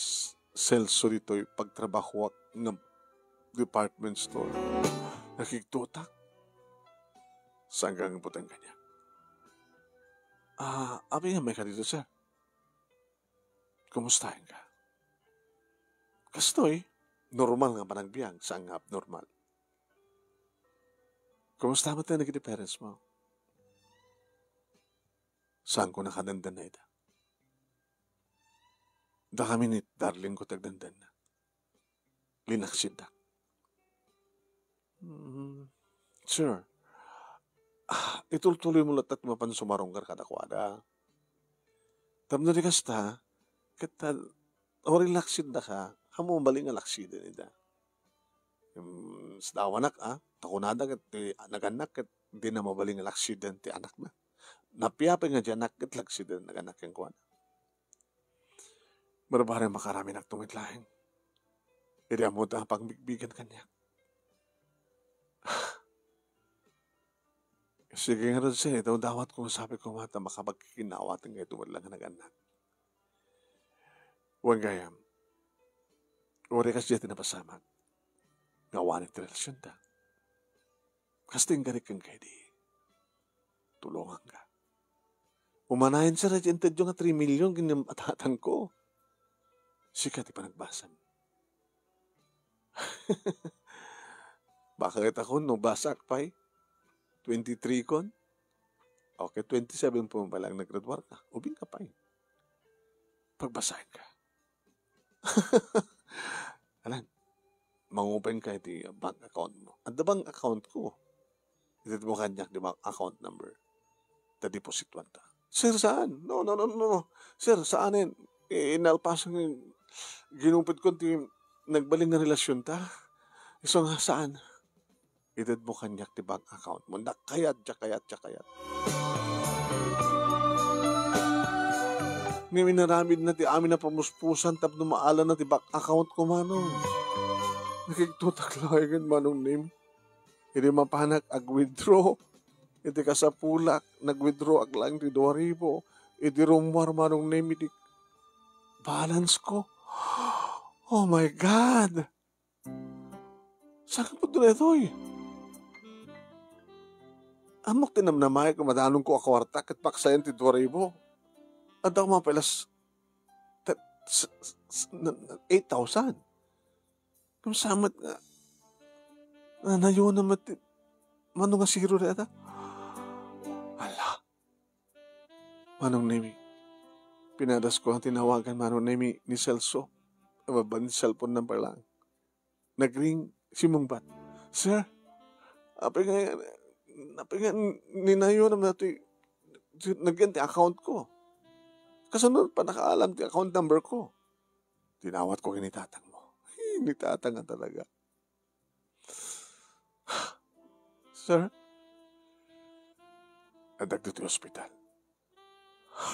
Celso ditoy pagtrabahoak nga department store. Nakigtotak. Saan nga buteng kaniak? Ah, apay nga maika dito, sir? Kumustaenka? Kastoy, normal nga panagbiag, saan nga abnormal. Kumusta met dagiti parents mo? Saanko nakadandanna ida. Dakami ni darling ko ti agdandanna. Linaksidda. Mm, sir, ah, itultuloy mo latta ti mapan sumarunggar kadakuada. Tapno di kasta, ket ta, o relaxed da ka, ammo mabalin nga laksiden ida. Mm, sadawanak, ah, ta kunada ket ti nagannak ket dina mabalin nga laksiden ti anakna. Napiapay nga di anak ket laksiden nagannak kenkuana. Barbareng makaraminak tumit laeng. Idi ammo ta pangbigbigan kaniak. Sige ngarud, sir, idawdawat ko nga sabi ko nga ta makapagkikinawaten nga ito met lang nga nagannak. Wen gayam, uray kasdiay ti napasamak nga awanen ti relasionta. Kasta ingarik kenka idi, tulonganka. Umanayen, sir, ti intedyo nga three million ken ni atatangko. Sika ti panagbasam. Baka ket akon no basaak pay, twenty-three kon. Okay, twenty-seven pa man pay lang naggraduarka. Ubingka pay. Pagbasaenka. Alan, mangupengka iti bank account mo. Adda bank account ko. Itedmo kaniak ti bank account number. Ta depositoanta. Sir, saan? No, no, no, no, no. Sir, saanen? Eh, inalpasen nga ginupit ko ti nagbalin nga relasionta. Isu nga saan? Itedmo kaniak ti bank account mo. Diak kayat, diak kayat, diak kayat. Ngem inaramidna ti amin a pamuspusan tapno maala na ti bank account ko, Manong. Nakigtotak laengen, Manong Nemi. Idi mapanak ag-withdraw iti kasapulak, nag-withdraw ak laeng ti dua ribu. Idi rummuar, Manong Nemi, ti balance ko. Oh my God! Saan nga pudno daytoy? Ammok ti namnamaek no madanonko a kuarta ket paksayen ti dua ribu. Adda koma pay las-, ta-, s-, s-, s-, na-, na-, eight thousand. Kung sa met nga, na-, nayona met ti, mano nga zero dayta? Ala. Manong Nemi, pinadasko nga tinawagan, Manong Nemi, ni Celso. Ibaba ni cellphone number lang. Nag-ring, simmungbat. "Sir, apay nga, apay nga ninayonam daytoy, nagyan ti account ko?" Kasano pannakaalam ti account number ko? Dinawatko ken ni tatangmo. Ay, ni tatang nga talaga. Sir, adda ditoy ospital.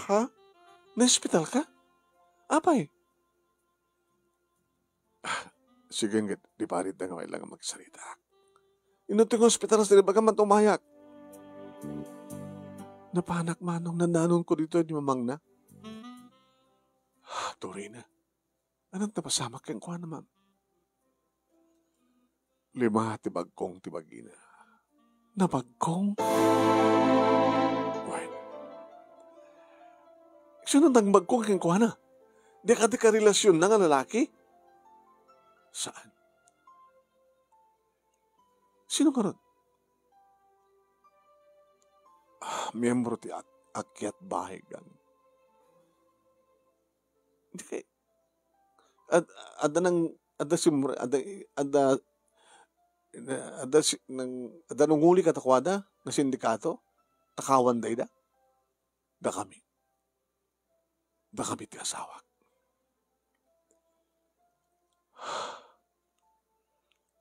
Ha? Naospital ka? Apay? Ah, sige, ngem di paritda nga maila nga magsarita. Inunto nga ospital, sa di ba ka man tumayak? Napanak manong nananonko ditoy di mamangna. Ah, Torina. Anong napasamak kenkuana, ma'am? Lima ti bagkong ti bagina. Nabagkong? Wen. Sino nang bagkong kenkuana? Di ka, di ka relasyon na nga lalaki? Saan? Sino ngarud? Ah, miyembro ti ak-, akyat bahay gang. Di kay, ad-, adda nang, adda simre-, adda, adda, adda si-, nang, adda nanguli kadakuada nga sindikato? Takawan dayda? Dakami. Dakami ti asawak.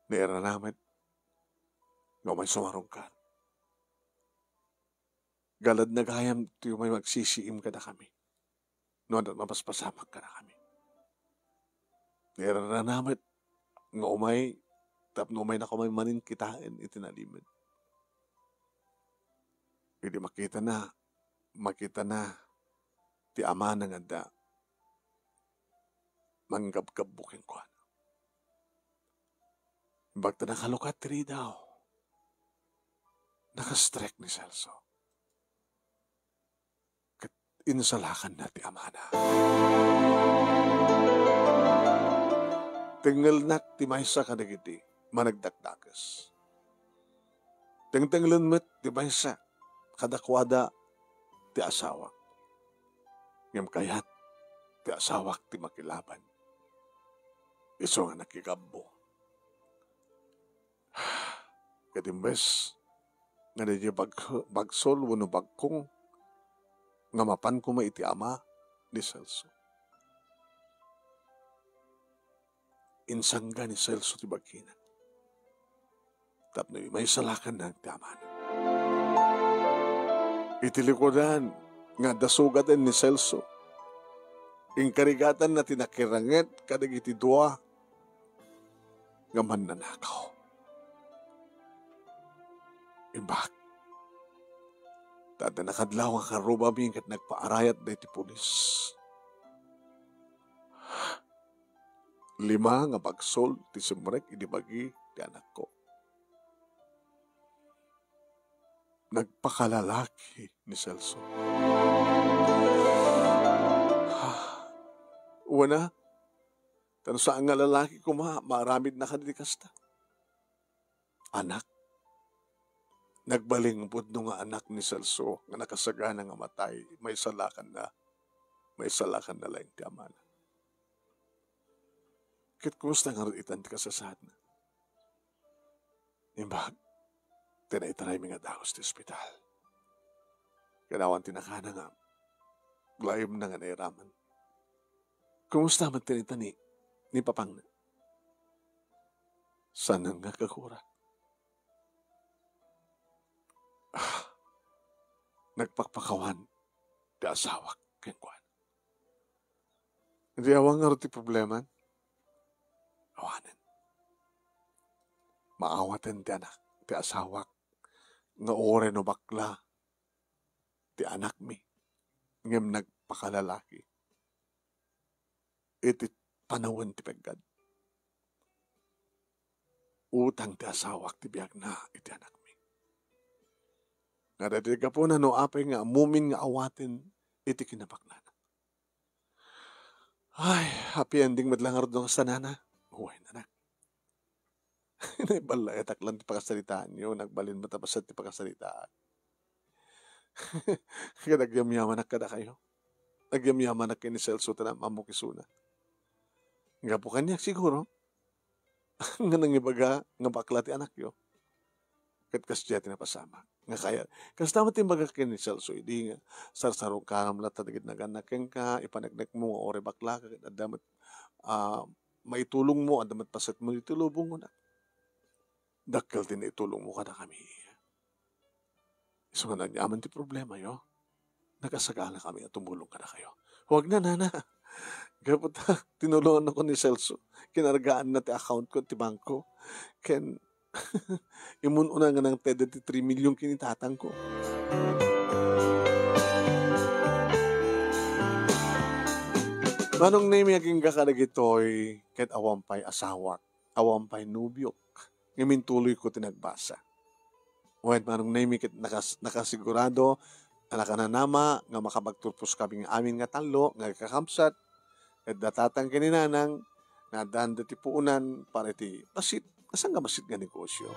Nairana met nga umay sumarungkar. Galadna gayam ti umay magsisiim kadakami no adda mapaspasamak kadakami. Nairana met nga umay tapno umaynaka umay manen kitaen iti nalimed. Idi makitana, makitana ti amana nga adda manggabgabbo kenkuana. Imbag ta nakalukat ti ridaw, nakastrek ni Celso. Ket insalakanna ti amana. Tengngelnak ti maysa kadagiti managdakdakes. Tengtenglen met ti maysa kadakuada ti asawak. Ngem kayat ti asawak ti makilaban. Isu nga nakigabbo. Ket imbes nga daydiay bag-, bagsol wenno bagkong nga mapan koma iti ama ni Celso. Insangga ni Celso ti bagina tapno maisalakanna ti amana. Iti likudan nga adda sugaten ni Celso, inkarigatanna ti nakiranget kadagiti dua nga mannanakaw. Imbag ta adda nakadlaw nga karrubami ket nagpaarayat daytoy pulis. Lima nga bagsol ti simrek idi bagi ti anakko. Nagpakalalaki ni Celso. Wen a, ta no saan nga lalaki koma, maaramidna kadagiti kasta. Anak. Nagbalin nga pudno nga anak ni Celso nga nakasagana nga matay, maisalakanna, maisalakanna laeng ti amana. Ket kumusta ngarud itan ti kasasaadna? Imbag ti naitaraymi nga dagus ti ospital. Ket awan ti nakana nga aglaemna nga nairaman. Kumusta met ti ni, ni papangna? Saan nga kagura? Ah, nagpakpakawan ti asawak kenkuana. Di awan ngarud ti problema? Awanen. Maawaten ti anak, ti asawak, nga uray no bakla ti anakmi, ngem nagpakalalaki iti panawen ti peggad. Utang ti asawak ti biagna iti anakmi. Nga daytoy gapuna no apay nga ammomin nga awaten iti kinabaknana. Ay, happy ending met la ngarud no kasta, nana. Wen, anak. Naiballayatak lang ti pakasaritaanyo, nagbalin met a bassit ti pakasaritaak. Ket agyamyamanak kadakayo. Agyamyamanak ken ni Celso ta naam-ammok isuna. Gapu kaniak siguro, nga nangibaga nga bakla ti anakyo. Ket kasdiay ti napasamak. nga kayat. Kasta met ti imbagak ken ni Celso idi nga, "Sarsarungkaram latta dagiti nagannak kenka, ipaneknekmo nga uray baklaka ket adda met, ah, maitulongmo, adda met pasetmo ditoy lubong," kunak. "Dakkel ti naitulongmo kadakami. Isu nga nagyaman ti problemayo, nakasaganakami a tumulong kadakayo." "Huwag na, nana. Gapu ta tinulongannakon ni Celso. Kinargaanna ti account ko ti bangko. Ken immun-una nga nangted ti three million ken ni tatangko." Manong Nemi, agingga kadagitoy ket awan pay asawak, awan pay nobiok, ngem intuloyko ti nagbasa. Wen, Manong Nemi, ket nakas-, nakasigurado a nakananama nga makapagturposkami nga amin nga tallo nga agkakabsat, ket da tatang ken ni nanang, nga addaan ti puonan para iti bassit, saan nga bassit nga negosyo.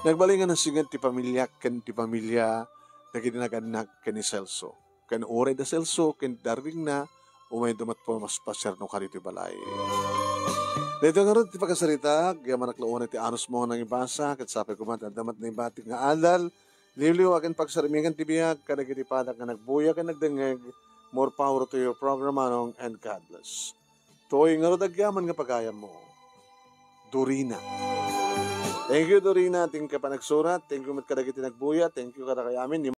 Nagbalin nga nasinget ti pamiliak ken ti pamilia dagiti nagannak ken ni Celso. Ken uray da Celso ken darringna, umayda met pumaspasiar no kaditoy balay. Daytoy ngarud ti pakasaritak, agyamanak la unay ti anusmo nga nangibasa, ket sapay koma ti adda met naibatik nga adal, liwliwa ken pagsarmikan ti biag kadagiti padak nga nagbuya ken nagdengngeg. More power to your program, Manong, and God bless. Toy ngarud agyaman nga pagayammo, Dorina. Thank you, Dorina, ti inka panagsurat. Thank you met kadagiti nagbuya. Thank you kadakayo amin.